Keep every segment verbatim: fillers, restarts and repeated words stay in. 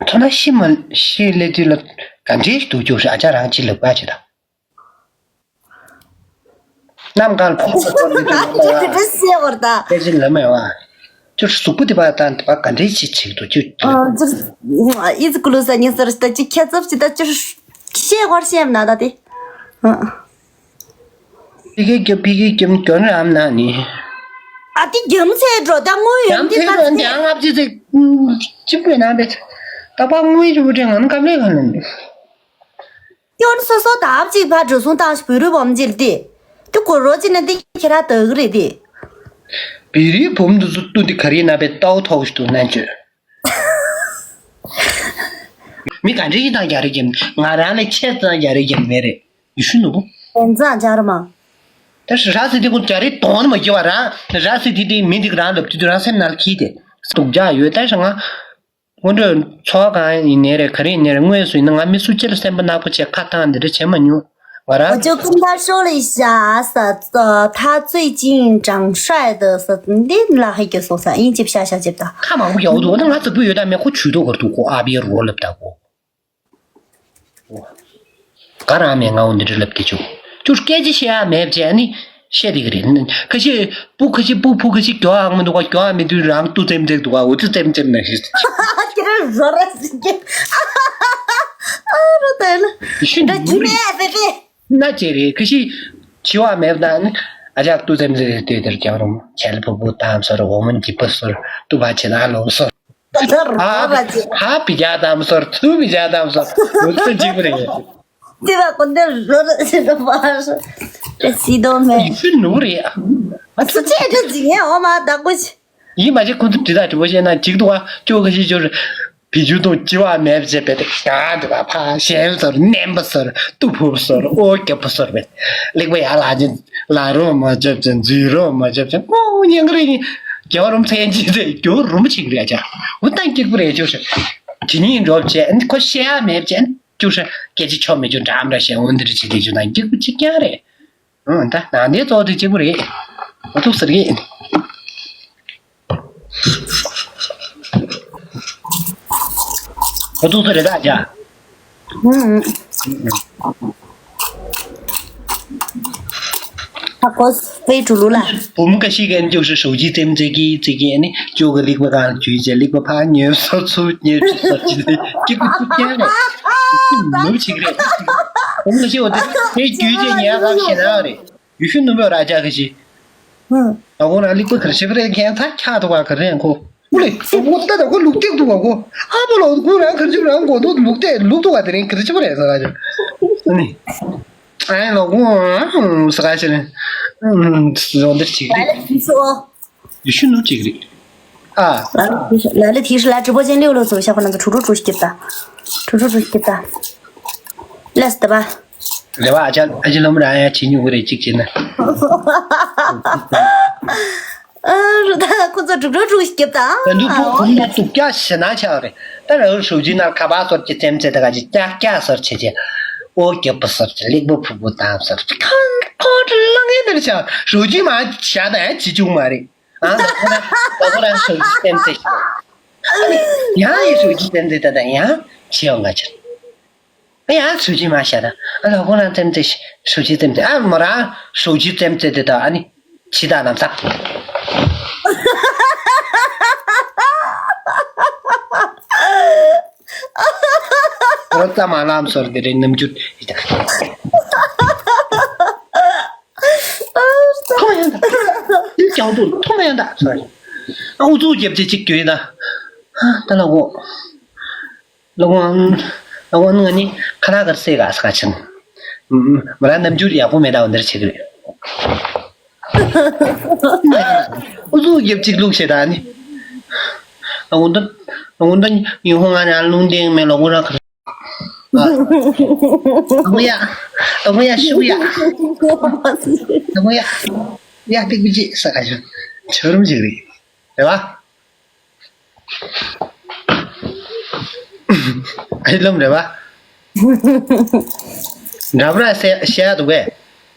ཐོ་ན་ཤི་མ་ཤི་ལེ་དུས་ལ་ག་འདྲའི་འདུག་ཅོག་ཤི་ཨ་ཅག་རང་ཅི་ལབ་པ་ཅི་ད། གནམ་གང་ཕོག་པ་ཚོ་ལེ་དུས་ལ་ཅི་འདྲ་བཤད་བར་ད། དེ་ཅི་ལབ་མ་ཡོང་ཨ། ཅོ་གཟུགས་པོ་དེ་བ་དང་དེ་བ་ག་འདྲའི་ཅི་བྱེད་འདུག་ཅོ། ཨ་ཅི་ཨི་ཙི་ཀུ་ལུ་ས་ཉི་སར་ད་ཅི་ཁྱད་ཚབ་ཅི་ད་ཅོ་བཤད་བར་བཤད་མ་ན་ད་དེ། ཨ། ཕི་གེ་རྒྱབ་ཕི་གེ་རྒྱབ་གྱོན་རམ་ན་ནི། ཨ་ཏི་རྒྱམ་ཚེ་འགྲོ་ད་དངུལ་ཡོད་རྒྱམ་འདི་ཚེ་ད་འགྲོ་ཚེ། འདི་ཨང་ཨབ་ཅི་ཚེ་ཅི་པོས་ན་བེ་ད་པ་དངུལ་ཅི་པོ་དྲན་ང་ནི་ཀམ་ལེ་གང་ལེན་འདུག་སྐྱོན་སོ་སོ་ད་ཨབ་ཅིག་ཕ་འགྲོ་སོང་བཏང་ཞིག་བུ་རུ་བོམ་ཅིལ་ཏི། ཏི་གོ་རོ་ཅི་ན་ཏི་ཁྱེ་ར་དག་རེད་ཏི། བི་རི་བོམ་འདུ་ཚོ་ཏུ་ཏི་ག་རི་ན་བེ་ཏའོ་ཐོག་ཞིག་ཏུ་ན་ཅོ། མི་ག་འདྲ་ཡིན་དང་རྒྱ་རེ་རྒྱམ་ང་རང་ལས་ཆེ་ཙང་རྒྱ་རེ་རྒྱམ་མེ་རེད། ཡུ་ཤུ་ནུ་བོ། ཨེན་ཙང་ཇར་མ། ད་ཞི་ར་སི་དེ་ཀུན་ཇ་རེ་དོང་ནི་མ་གི་བ་ར། ར་སི་དེ་དེ་མི་འདི་རང་ལབ་དུས་རང་སེམས་ནང་ལ་ཁྱི་དེ། སྡུག་ཅག་ཡོད་ད་ཞི་ང་། སྔོན་འགྲོའི་འཚོ་བ་གང་ཡིན་ནའི་རེད་ག་རེ་ཡིན་ནའི་རེད་དངོས་སུ་ཡིན་ན་ང་མི་སུ་ཅི་ལ་སེམས་པ་ནག་པོ་བྱས་ཁ་བཏང་འདི་འདྲ་བྱེད་མ་མྱོང་བ་ར། 我就跟他说了一下，他最近长帅的，你哪还给送上？一直下下接的。 ཁ་མང་པོ་ཡག་འདུག་ང་རྫིག་པོ་ཡོད་ད་མེད་ཁོ་ཇུས་གཏོགས་གར་འདུག་ཁོ་ཨ་བི་རོ་ལབ་ད་ཁོ། ག་རང་མེད་ང་འོ་འདི་འདྲ་ལབ་དེ་ཆུ། ཅུར་སྐད་ཆ་བཤད་ཡ་མེད་བྱས་ནི་བཤད་དེ་གི་རེད། ཁ་ཤས་སྤུ་ཁ་ཤས་སྤུ་ཕུ་ཁ་ཤས་མགྱོགས་ཨང་མི་འདུག་ག་མགྱོགས་ཨང་མི་འདུག་རང་ཏུ་ཙེམ་ཙེག་འདུག་ག་འོ་ཙི་ཙེམ་ཙེམ་ན་ཤི། ཁྱེད་རང་བཟོ་ར་ཟིན་གི། ཨ་རོ་ད་ལ། ཤི་འདུག་རེད། ན་ཅེ་རེད་ཁ་ཤས་འཆི་བ་མེད་ད་ནི་ཨ་ཅག་ཏུ་ཙེམ་ཙེག་ལྟོས་དེར་རྒྱང་རུང་ཁྱལ་ཕུ་ཕུ་དམ་སོར་འོ་མོན་གྱི་པུ་སོར་ཏུ་བ་ཆེ་ན་ལོ་སོར། ད་རོ་ཧ་ར་ཅེ། ཧ་པི་ཇ་དམ་སོར་ཚུ་པི་ཇ་དམ་སོར་འོ་ཙི་འཇིག་པ་རེད། དེ་བ་ཀུན་ཏེ་རོ་ར་ཅེ་རོ་བ་ར་ཅེ་སི་དོ་མེ། ཡི་ཕི་ནུ་རེད་ཨ། སུ་ཅེ་ར་ཅིག་ཡེ་འོ་མ་ད་ཀུ་ཅི། ཡིན་མ་ཅེ་ཁོ་ཚོ་དྲི་ད་དྲི་བ་བཤད་ན་འཇིག་འདུག་ཨ་ཅོ་ག་ཤི་ཅོ་རེ། བི་ཇུ་དང་ཅི་བ་མེད་བྱས་པས་ཏེ་ཤ་འདི་བ་ཕ་ཞལ་སོར་མནན་པ་སོར་ཏུ་ཕུབ་སོར་ཨོ་རྒྱབ་པ་སོར་བས་ལེགས་པ་ཡ་ལ་ཅན་ལ་རོ་མ་བྱབ་ཅན་འཛུལ་རོ་མ་བྱབ་ཅན་ཨོ་ཉན་གི་རེད་ཡིན། རྒྱལ་བ་རུམ་ཚན་ཅི་ཚེ་རྒྱལ་བ་རུམ་ཆིག་རེད་ཅག་འུ་ཏང་སྐྱིག་པུ་རེད་ཅུ་ཧྲ། ཇི་ཉིན་འགྲོ་བྱས་ཁོ་ཤེ་ཡ་མེད་བྱས་ཅུ་ཧྲ་སྐད་ཅི་ཆོ་མེད་ཅུ་འགྲམ་ར་ཤེ་འོན་འདིར་ཅི་དེ་ཅུ་དང་སྐྱིག་པུ་ཅི་ཀྱང་རེད། ཨང་ད་ནང་དེ་གཙོ་དེ་གཅིག་པུ་རེད། ཨོ་ཐུག་ཟེར་གི། ཨོ་ཐུག་ཟེར་རེད་ད་ཅག་ཧ་གོ་སྤེ་ཀྲུ་ལུ་ལ། བུམ་ཀ་ཤི་གན་ཅུག་ཤི་ཧྲུའུ་ཅི་ཙེམ་ཙེ་གི་ཙེ་གི་ནི་ཅུ་ག་ལིག་པ་གང་ཅུའི་ཅེ་ལིག་པ་ཕ་ཉེ་སོ་ཚུ་ཉེ་ཅུ་སོ་ཅི་ནི་ཅིག་ཅུ་ཀྱང་རེད། ནུབ་ཅིག་རེད། བུམ་ཀ་ཤི་འོ་དེ་དེ་ཅུའི་ཅེ་ཉེ་ག་ཤེ་ན་རེད། ཡུལ་ཤུལ་ནུབ་ཡོད་ར་ཅག་གི་ཅི། ཧུ། ཨ་ཁོ་རང་ལིག་པ་གར་ཤི་པ་རེད་ཁན་ཚ་ཁྱག་ཐུག་པ་ག་རེ་ཁོ། ཨུ་ལེ། ཨོ་ད་ད་ཁོ་ལུག་སྟེགས་འདུག་ག་ཁོ། ཨ་ཕ་ལོ་ཁོ་རང་གར་ཤི་པ་རང་གོ་འདུག་ལུག་སྟེགས་ལུག་འདུག་ག་དེ་རིང་གར་ཤི་པ་རེད་ཟེར་ག་ཅི། ཨ་ནི། ཨ་ཡ་ལོ་ཁོ་ཨ་ཧུ་ཟེར་ག་ཅི་ནི། ཨུམ་ཟོ་འདིར་ཅིག་རེད། ཡུལ་ཤུལ་ནུབ་ཅིག་རེད། ཨ། ལ་ལ་དེ་ཤི་ལ་ཀྲི་པོ་ཅན་ལེའུ་ལོ་ཚོ་ཤ་ཁོ་ན་ཚོ་ཁྲུ་ཁྲུ་ཁྲུ་ཤི་ཀྱི་ད། ཁྲུ་ཁྲུ་ཁྲུ་ཤི་ཀྱི་ད། ལས་ད་པ། རེ་བ་ཨ་ཅག་ཨ་ཅག་ལམ་ར་ཡ་ཆི་ཉུ་གུ་རེ་གཅིག་བྱེད་ན། ཨ་རུ་ད་ཁོ་ཚོ་དྲུག་དྲུག་དྲུག་སྐྱབས་དང་། ད་འདུག་པོ་ཁོང་ཚོ་དུག་ཀྱག་ཞེ་ན་ཆགས་རེད། ད་ར་ཧྲུའུ་ཅི་ན་ཁ་པ་སོར་གྱི་ཙེམ་ཙེ་ད་ག་ཅི་ཀྱག་ཀྱག་སོར་བྱེད་ཀྱི། ཨོ་རྒྱབ་པ་སོར་གྱི་ལེགས་པོ་ཕུ་པོ་དང་སོར་གྱི་ཁང་ཁོ་ཁྲི་ལང་ངེ་འདིར་ཆགས་ཧྲུའུ་ཅི་མ་བྱ་ད་ཡ་ཅི་བྱུང་མ་རེད། ཨང་ད་ཁོ་རང་ད་ཁོ་རང་ཧྲུའུ་ཅི་ཙེམ་ཙེ་ཞིག་ཡང་ཡི་ཧྲུའུ་ཅི་ཙེམ་ཙེ་ད་ད་ཡང་ཆེ་ཡོང་ག་ཅི། ཨ་ཡ་ཧྲུའུ་ཅི་མ་ཤ་ད། ཨ་ལ་ཁོ་རང་ཙེམ་ཙེ་ཧྲུའུ་ཅི་ཙེམ་ཙེ་ཨ་མོ་རང་ཧྲུའུ་ཅི་ཙེམ་ཙེ་དེ་ད་ཨ་ནི་ཕྱི་ད་ལམ་ས། ཨོ་ཙ་མ་ལམ་སོར་དེ་རེད་རྣམ་འགྱུར་ཡི་ད། ཐོ་ཡང་ད། ཡི་ཀྱང་དུ་ཐོ་མ་ཡང་ད། ཨ་ཨུ་ཚུགས་རྒྱབ་ཅེ་གཅིག་གྱོད་ཡི་ད། ད་ལ་གོ། ལོ་ངོ་ལོ་ངོ་ནི་ཁ་ལག་གར་སེ་ག་ས་ག་ཆེན། མ་ར་རྣམ་འགྱུར་ཡག་པོ་མེད་ད་འོ་འདིར་བྱེད་ཀྱི་རེད། ཨུ་ཚུགས་རྒྱབ་གཅིག་ལུག་བྱེད་ད་ནི། ལོ་ངོ་འདི་ལོ་ངོ་འདི་ཡུན་ཧོང་ང་རང་ལུང་སྟེང་མེད་ལོ་ངོ་རང་གར། ལོ་ངོ་ཡ། ལོ་ངོ་ཡ་ཤུ་ཡ། ལོ་ངོ་ཡ། ཡ་ཏིག་ཅི་ས་ག་ཆེན། ཆོ་རུམ་བྱེད་ཀྱི་རེད། རེད་བ། ཨ་ལམ་རེད་བ། འདྲ་པོ་ར་བཤད་བཤད་ཡ་འདུག་གས།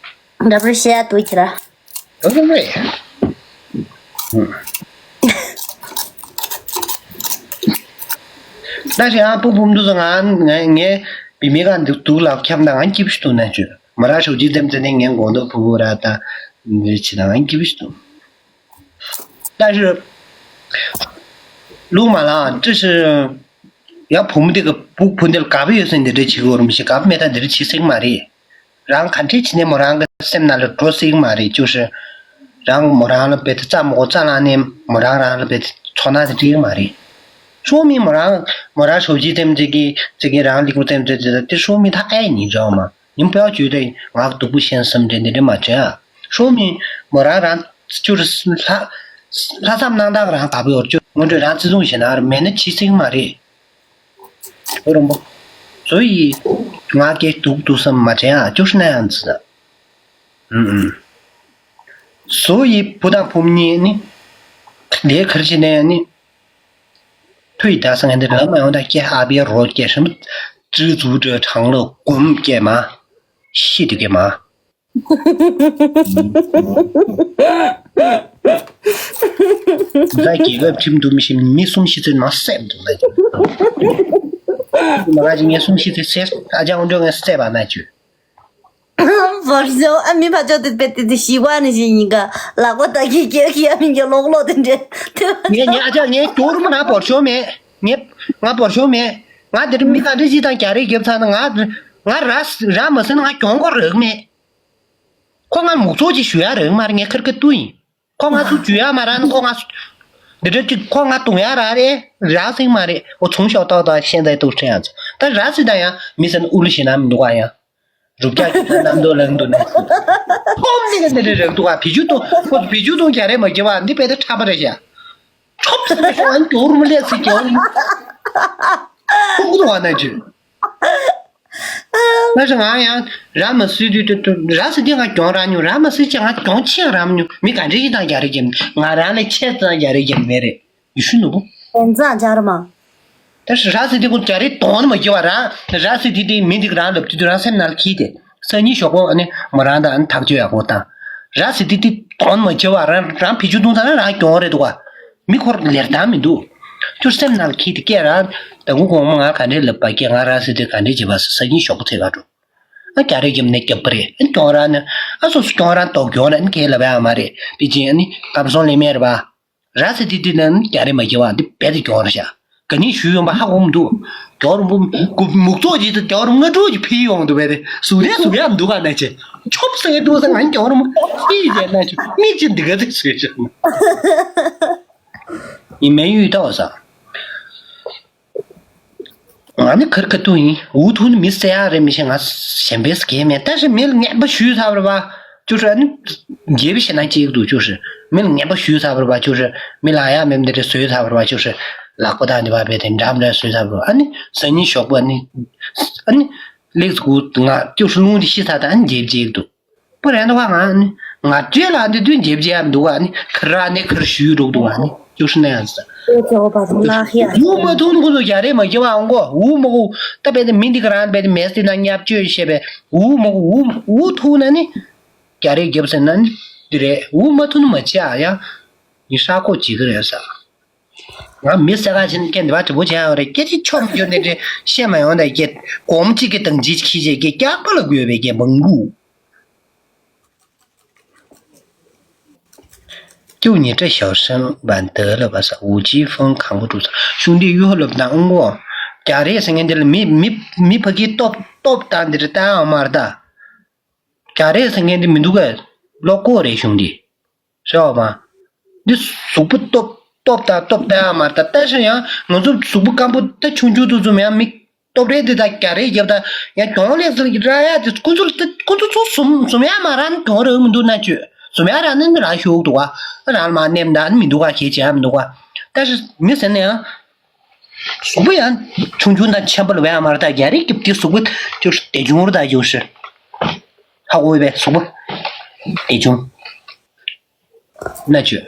འདྲ་པོ་ར་བཤད་ཡ་འདུག་ཁྱེད་ར། འདྲ་པོ་རེད། 但是啊，不不，就是俺俺俺比没干独独老看不到俺记不住那句，没啥手机怎么怎的，俺广东普普啦的，你知道俺记不住。但是，路马啦，这是要普姆这个不普的，搞不有生的这几个人是搞不没他的七星马的。 རང་ག་འདྲས་བྱས་ནས་མོ་རང་གི་སེམས་ནང་ལ་འགྲོ་སྲིད་ཀྱི་མ་རེད། ཅོ་ཧྲི། རང་མོ་རང་ལ་བེད་རྩ་མོ་གོ་རྩ་ལངས་ནས་མོ་རང་རང་ལ་བེད་ཚོར་སྣང་དེ་སྤྲད་ཀྱི་མ་རེད། ཤོ་མི་མོ་རང་མོ་རང་ཧྲོ་ཇི་ཙེམ་ཙེ་གི་ཙེ་གི་རང་ལིག་པོ་ཙེམ་ཙེ་ཙེ་དེ་ཤོ་མི་ད་ཨེ་ཉིན་རེད་མ་ཉིན་པའི་བརྗོད་དེ་ང་སྡུག་པོ་ཤེས་བསམ་དྲན་དེ་འདྲ་མ་བྱོས་ཨ། ཤོ་མི་མོ་རང་རང་ཅོ་ཧྲི་ལྷ་ལྷ་བསམ་སྣང་དག་རང་དགའ་པོ་ཡོད་ཅོ་ངོ་འདྲ་རང་བརྩི་སྲུང་བྱེད་ན་མེད་ན་ཕྱི་སྲིང་མ་རེད། ཨོ་རོང་པོ། བཟོ་ཡི། ང་སྐད་སྡུག་སྡུག་བསམ་མ་དྲན་ཨ་ཅོ་ཧྲི་ན་ཡང་ཙི་ད། ཨུམ་ཨུམ། བཟོ་ཡི་བུ་དང་བུ་མོ་གཉིས་ནི། ལས་ཁར་ཅི་ནས་ནི། ཐུ་ཡི་ད་སང་ངན་འདི་ལ་མ་ཡོང་ད་སྐད་ཧ་པའི་རོ་སྐད་ཧྲི་མི། ཙི་ཙུ་ཏྲ་གྲང་ལོ་གོམ་སྐད་མ། ཤི་དུ་སྐད་མ། ད་རྒྱལ་ཁབ་ཁྲིམས་འདུམ་བཞིན་མི་གསུམ་ཤི་ཚེ་མ་བསད་འདུག་ལ། མ་ག་ཅིག་ངས་གསུམ་ཤི་ཚེ་སེ་ཨ་ཅག་འོན་ཀྲོ་ངས་བསད་པ་ན་ཅུ། བར་ཤོ་ཨ་མི་ཕ་ཅོ་དེ་པེ་དེ་དེ་ཞི་བ་ནི་ཞི་ཡིན་ག་ལག་པ་ད་གི་ཀྱེ་ཀྱེ་ཨ་མི་ཀྱེ་ལོག་ལོག་དེ་འདྲེ། ངས་ངས་ཨ་ཅག་ངས་སྐྱོ་རུ་མ་ན་བར་ཤོ་མེད། ངས་ང་བར་ཤོ་མེད། ང་དེ་རིང་མི་ག་འདྲེ་ཞིག་དང་རྒྱ་རེ་རྒྱབ་ཚར་ན་ང་ང་ར་ར་མ་ཟིན་ན་ང་གྱོང་གོ་རག་མེད། ཁོ་ང་མུག་ཚོགས་ཅིག་ཞུ་ཡ་རེད་མ་རེད། ངས་ཁེར་ཁེར་ཏུ་ཡིན། ཁོ་ང་ཚོ་ཇུས་ཡ་མ་རག་ན་ཁོ་ང་ཚོ་འདི་འདྲ་ཅིག་ཁོ་ང་དུང་ཡ་རག་རེད། རག་སྲིང་མ་རེད། འོ་ཚོང་ཤོག་ཏོག་ཏོག་ཤེས་ཚད་ཏུ་ཁྲེན་ཡ་ཚོ་ད་རག་སྲིད་ད་ཡང་མི་ཟེར་ན་ཨུ་ལུ་ཞེ་ན་མི་འདུག་ག་ཡང་རུབ་རྒྱག་གི་ད་རྣམ་རྟོག་ལངས་འདུག་ན་ཁོ་མི་ག་འདི་འདྲ་རག་འདུག་ག་བི་ཇུ་ཏུང་ཁོ་བི་ཇུ་ཏུང་རྒྱ་རེ་མ་རྒྱབ་པ་འདི་དཔེ་ད་ཁྲ་པ་རེད་ཤག་ཁྱོབ་ཟེར་ནས་ཁོ་ང་འགྱོ་རུ་མ་ལས་སི་རྒྱ་བོ་ཡིན། ཁོ་ཀུ་ཏུ་བ་ན་ཅི། ང་ཞིག་ང་ཡང་ར་མ་སུའི་དུས་དུ་ར་སི་དེ་ང་གྱོང་ར་ཉུང་ར་མ་སུའི་ཅི་ང་གྱོང་ཆེ་ར་མ་ཉུང་མི་ག་འདྲེ་ཡིན་དང་རྒྱ་རེ་རྒྱབ་ང་རང་ལས་ཆེ་ཙང་རྒྱ་རེ་རྒྱབ་མེད་རེད་ཡུ་ཤུ་ནུ་བུ། དེ་ཙང་ཅར་མ། ད་ར་སི་དེ་ཀུན་རྒྱ་རེ་དོང་ནི་མ་རྒྱབ་པ་ར་ར་སི་དེ་དེ་མི་འདི་ག་རང་ལབ་དུས་དུ་རང་སེམས་ནང་ལ་ཁྱི་དེ་སང་ཉིན་ཞོགས་པ་ཨ་ནི་མོ་རང་དང་ཨ་ནི་ཐག་གཅོད་ཡག་པོ་དང་ར་སི་དེ་དེ་དོང་ནི་མ་རྒྱབ་པ་རང་རང་བི་ཇུ་དུང་ཚང་ན་རང་གྱོང་རེད་འདུག་ག་མི་ཁོར་ལེར་བཏང་མི་འདུག་ཁྱོད་སེམས་ནང་ལ་ཁྱི་དེ་སྐད་རང་ད་ངུ་གོང་མ་ང་ག་འདྲས་ལབ་པ་སྐད་ང་ར་སི་དེ་ག་འདྲས་བྱེད་པ་སི་སང་ཉིན་ཞོགས་པ་ཚེ་ག་འགྲོ། ཨ་རྒྱ་རེ་རྒྱབ་ནས་རྒྱབ་པ་རེད། ཨ་གྱོང་རང་ནི་ཨ་སོ་སོ་གྱོང་རང་ལྟོགས་གྱོང་རང་ནི་ཁས་ལབ་ཡ་མ་རེད། པི་ཅིན་ཨ་ནི་ཀམ་སོང་ལེ་མེར་བ། ར་སི་དི་དི་ནི་རྒྱ་རེ་མ་རྒྱབ་པ་འདི་བེད་དེ་གྱོང་ར་ཤ། ག་ནི་ཞུ་ཡོང་པ་ཧ་གོ་མི་འདུག་གྱོང་རུ་མུ་མུག་ཚོགས་ཀྱི་གྱོང་རུ་ང་དྲུག་གི་ཕི་ཡོང་འདུག་བེད་དེ་སུ་རེ་སུ་ཡ་འདུག་ག་ན་ཆེ། ཆོབ་སེ་འདུག་ས་ང་གྱོང་རུ་མ་ཕི་ཡི་རྒྱལ་ན་ཆུ་མི་ཅི་འདི་ག་ཚིག་སུས་ཤ། ཡིན་མེད་ཡུལ་ཏོག་ས། ང་ནི་ཁར་ཁ་ཐུག་ཡིན། འུ་ཐུག་ནི་མི་བསད་ཡག་རེད་མི་ཤེས། ང་གཞན་པས་གས་མེད། ད་ཞིག་མི་ལ་ངན་པ་ཞུས་ཚར་བ་རེད་པ། ཅོ་ཧྲི་ཨ་ནི་རྒྱལ་པོ་ཞེ་ན་གཅིག་འདུག་ཅོ་ཧྲི་མི་ལ་ངན་པ་ཞུས་ཚར་བ་རེད་པ། ཅོ་ཧྲི་མི་ལ་ཡག་མེད་འདི་འདྲ་བཟོས་ཚར་བ་རེད་པ། ཅོ་ཧྲི་ལག་པ་དང་འདི་པ་བས་དེ་འདྲ་འདྲ་བཟོས་ཚར་བ་རེད་པ། ཨ་ནི་སང་ཉིན་ཞོགས་པ་ཨ་ནི་ཨ་ནི་ལེགས་སུ་ང་ཅོ་ཧྲི་རླུང་འདི་ཤི་ཚར་ད་ཨ་ནི་རྒྱལ་པོ་གཅིག་འདུག་པོ་རེད་འདུག་ག་ང་ནི་ང་བྲེལ་ལ་འདི་དུས་འཇེབ་འཇེབ་འདུག་ག་ནི་ཁ་ར་ནི་ཁར་ཞུས་འགྲོ་འདུག་ག་ནི་ཅུ་ཧྲི་ན་ཡང་ཟ། ཨོ་ཅོ་པ་དུ་ལ་ཧི་ཡ། ཡུ་མ་ཐུང་ཁོ་ཚོ་རྒྱ་རེ་མ་རྒྱབ་ཨང་གོ་འུ་མ་གོ་ད་པེ་དེ་མི་འདི་ག་རང་པེ་དེ་མེ་སི་ན་ཉབ་ཅོས་བཤད་པས་འུ་མ་གོ་འུ་འུ་ཐུག་ན་ནི་རྒྱ་རེ་རྒྱབ་ཟེར་ན་ནི་འདི་རེད། འུ་མ་ཐུག་ན་མ་བྱེད་ཨ་ཡ། ཡི་ཧྲ་ཁོ་བྱེད་གི་རེད་ཟ། ང་མི་ཟ་ག་ཕྱིན་སྐད་འདི་བ་དྲི་བོ་བྱས་ཡོད་རེད། སྐད་ཅིག་ཆོམ་རྒྱུ་ནི་རེད་བཤད་མ་ཡོང་ད་སྐད་གོམ་གཅིག་གི་དང་ཅི་ཁྱི་བྱེད་སྐད་སྐྱག་པ་ལ་དགོས་པའི་སྐད་མང་པོ། 就你这小身板得了吧？啥五级风扛不住啥？兄弟又了不当过。假的是俺这里没没没不给 stop stop 单的是单啊嘛的。假的是俺的没那个老过的兄弟，知道吧？你手不 stop stop 单 stop 单啊嘛的，但是呀，我就手不干不，但穷穷都怎么样没 སྟོབས་རེད་འདི་དང་རྒྱ་རེད་རྒྱབ་དང་ཡང་གྱོང་ལེགས་སུ་ར་ཡ་དེ་ཁོ་ཚོ་ཁོ་ཚོ་ཚོ་ཟུམ་ཟུམ་ཡ་མ་ར་ནི་གྱོང་རེད་མི་འདུག་ན་ཅོས་ཟུམ་ཡ་ར་ནི་ར་ཤོག་འདུག་ག་རང་ལ་མ་ནེམ་ད་ནི་མི་འདུག་ག་ཁྱེད་བྱེད་ཡ་མི་འདུག་ག་ད་ཞི་མི་ཟེར་ན་ཡང་གཟུགས་པོ་ཡང་ཆུང་ཆུང་དང་ཆེན་པོ་ལ་བས་ཡ་མ་ར་ད་རྒྱ་རེད་རྒྱབ་དེ་གཟུགས་པོ་ཅོས་དེ་ཆུང་རུ་ད་ཅོས་ཧ་གོ་བས་གཟུགས་པོ་དེ་ཆུང་། མནའ་ཆུ།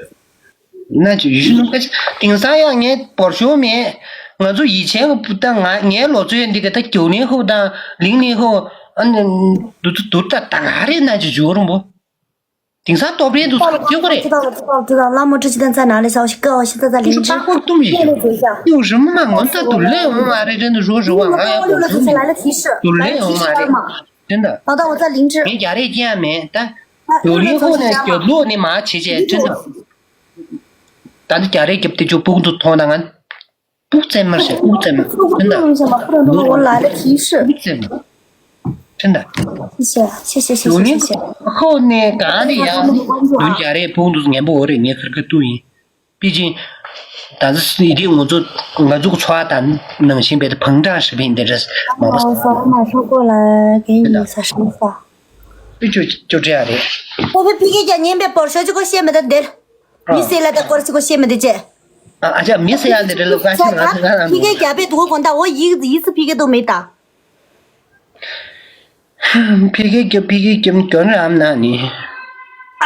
མནའ་ཆུ་ཡུལ་ཤུལ་ནང་ཁ་ཆེ། དེང་སང་ཡང་ངས་བོར་ཤོང་མེད། ང་ཚོ་ཡིད་ཆེན་གྱི་ད་ང་ངའི་ལོ་ཚོད་འདི་ག་ད་རྒྱུག་ལིང་ཧུ་དང་ལིང་ལིང་ཧུ་ཨ་ནི་དུ་དུ་དུ་ད་ད་ག་རེ་མནའ་ཆུ་འཇུག་རུང་བོ། དེང་སང་སྟོབས་རེད་འདུག་ཟེར་ཁྱོད་ཀྱི་རེད། 知道了，知道了，知道了。那么这几天在哪里消息？各位现在在林芝。 ཁྱོད་ཚོ་པར་ཀོ་བཏུམ་ཡིན། 又是什么嘛？我这都来我们啊，这真的说实话，哎呀，我真的。 来了提示，都来我们啊，这真的。 老大，我在林芝。 ངས་རྒྱ་རེད་ཀྱང་མེད་ད། ཡོ་ལིན་ཧོ་ནས་རྒྱབ་ལོག་ནས་མ་བྱེད་བྱས་ཁྲིན་ཏོ། ད་ནི་རྒྱ་རེད་རྒྱབ་དེ་ཅུ་སྤུག་འདུག་མཐོང་ན་ང་། སྤུག་རྩེད་མར་བྱས་སྤུག་རྩེད་མར་ཁྲིན་ཏོ། 我来了提示。 སྤུག་རྩེད་མར། ཁྲིན་ཏོ། 谢谢，谢谢，谢谢。 ཡོ་ལིན་ཧོ་ནས་གང་རེད་ཡང་། ཡོ་རྒྱ་རེད་སྤུག་འདུག་ངན་པོ་འོ་རེད་ངས་ཁར་ཁ་ཏུ་ཡིན། པེ་ཅིན། ད་ཚོ་ཡི་གེ་ང་ཚོ་ང་ཚོ་གི་འཚོ་བ་དང་ནང་བཞིན་པའི་བང་ཀྲང་ཧྲི་པིན་འདི་འདྲ་མང་པོ། ཨོ་ས་མ་ཧྲོ་གོ་ལ་གན་ཡིན་ས་ཧྲི་ས། པི་ཅོ་ཅོ་ཅེ་ཡ་རེད། ཨོ་ཕི་ཕི་གེ་རྒྱ་ཉན་པའི་པོར་ཤོ་ཅི་གོ་ཤེས་མི་འདུག་འདིར། མི་སེ་ལ་ད་སྐོར་ཅི་གོ་ཤེས་མི་འདུག་ཅེ། ཨ་ཨ་ཅག་མི་སེ་ཡ་འདི་འདྲ་ལོ་ཀ་ཤི་ང་ཚོ་ང་རང་ཕི་གེ་རྒྱ་པའི་དུ་གོ་གོན་ད་འོ་ཡིག་ཡིག་ཚི་ཕི་གེ་དུ་མེད་ད། ཕི་གེ་རྒྱབ་ཕི་གེ་རྒྱབ་གྱོན་རམ་ན་ནི།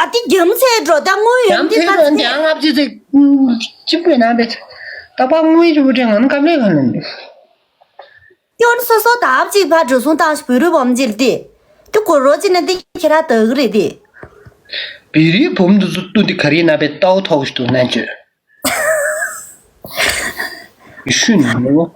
ཨ་ཏི་རྒྱམ་ཚེ་འགྲོ་ད་དངུལ་ཡོད་རྒྱམ་འདི་ཚེ་ད་འགྲོ་ཚེ། འདི་ཨང་ཨབ་ཅི་ཚེ་ཅི་པོས་ན་བེད། ད་པ་དངུལ་ཅི་པོ་དྲན་ང་ནི་ཀམ་ལེ་ག་ལ་ནི། སྐྱོན་སོ་སོ་ད་ཨབ་ཅིག་ཕ་འགྲོ་སོང་བཏང་ཞིག་བུ་རུ་བམ་ཅིལ་ཏི། ཏི་གོ་རོ་ཅི་ན་ཏི་ཁྱེད་ར་དག་རེད་ཏི། བི་རིའི་བུམ་འདི་ཚོ་ཏུ་འདི་ག་རེ་ན་བེད་ཏའོ་ཐོག་ཞིག་ཏུ་ན་བཅོས། ཤུན་ནོ།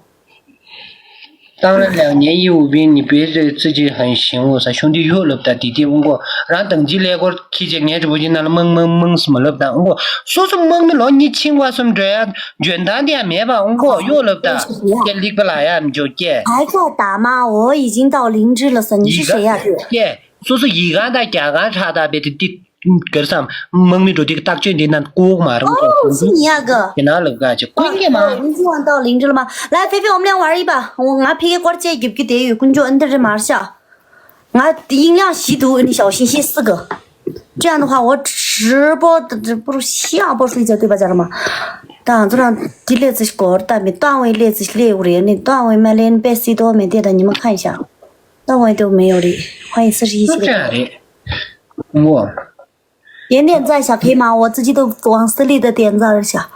当然了，年幼无兵，你别再自己很醒悟啥，兄弟又了不得弟弟问过，让等级来过去见年直播间那了懵懵懵什么了不得问过，说是懵的了，你请我什么这样，简单点没吧问过，又了不得，这里不来呀，你就见。还在打吗？我已经到灵芝了，你是谁呀？见，说是一个大家个差大别的地。 གར་སམ། དམག་མི་འགྲོ་དུས་ཀྱི་རྟགས་བཅོས་འདི་ན་ཀོག་མ་རུང་ཀོག་ཨོ་སུ་ཉི་ཡ་གི། དེ་ན་ལབ་ག་ཅིག་ཀུན་གྱི་མ། 我已经到灵芝了吗？来，菲菲，我们俩玩一把。我 ང་ཕ་གི་སྐོར་བཅས་རྒྱབ་ཀྱི་དེ་ཡོད་ཀུན་སྤྱོད་ཨ་འདི་རེད་མར་ཤ། ང་དེ་ཡིན་ཡང་ཞི་དུ་ཨ་ནི་ཞའོ་ཤིང་ཤིང་སི་གི། 这样的话，我直播的不是下播睡觉对吧，家人们？当然，这里子是狗蛋没段位，里子是猎物人，那段位没连被谁都没电的，你们看一下，段位都没有的，欢迎四十一期的。就这样的。我。 点点赞一下可以吗？我自己都往死里的点赞一下。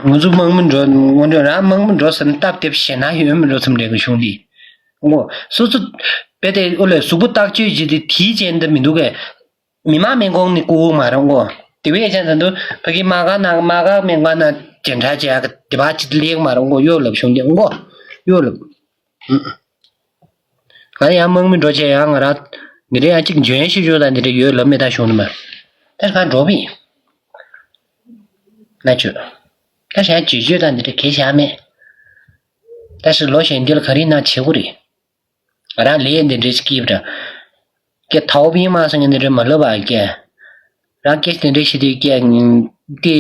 ང་ཚོ་དམག་མི་འགྲོ་ངོ་འགྲོ་རང་དམག་མི་འགྲོ་ཟེར་ན་སྟབས་བདེ་ཞེ་ན་ཡོད་མི་འགྲོ་ཚུམ་རེ་གི་གཞུང་འདི། ངོ་སོ་སོ་བེ་དེ་ཨོ་ལེ་གཟུགས་པོ་བརྟག་དཔྱད་བྱེད་དེ་དེའི་རྐྱེན་འདི་མི་འདུག་གས། མི་མང་མི་གོང་ནི་ཀུ་ཀུ་མ་རང་གོ། དེ་བས་ཀྱང་ད་དུང་ཕ་གི་མ་ག་ན་མ་ག་མེ་ག་ན་ཇེན་ཁྲ་ཇེ་ཡ་གི་དེ་བ་ཅི་ལེགས་མ་རང་གོ་ཡོད་ལབ་བྱུང་དེ་གོ་ཡོད་ལབ། ང་ཡང་དམག་མི་འགྲོ་ཆེ་ཡང་ང་རང་འདི་འདྲ་ཡང་གཅིག་འཇོན་ཤེས་ཤོས་དང་འདི་འདྲ་ཡོད་ལབ་མེད་ད་བྱུང་ནི་མ། ད་གང་འགྲོ་བི། ན་ཆུ། ད་གཞན་ཇེ་ཇོས་དང་འདི་འདྲ་གལ་བཞག་མེད། ད་ཞིག་ལོ་གཞན་འདི་ལ་ག་རེ་ན་བྱེད་དགོས་རེད། ང་རང་ལས་འདི་འདྲའི་སྐྱིད་པ་ཀྱེ་ཐའོ་པིན་མ་སང་ངས་འདི་འདྲའི་མ་ལབ་པ་ཀྱེ། རང་སྐད་འདི་འདྲའི་ཤི་དུས་ཀྱེ་དེ་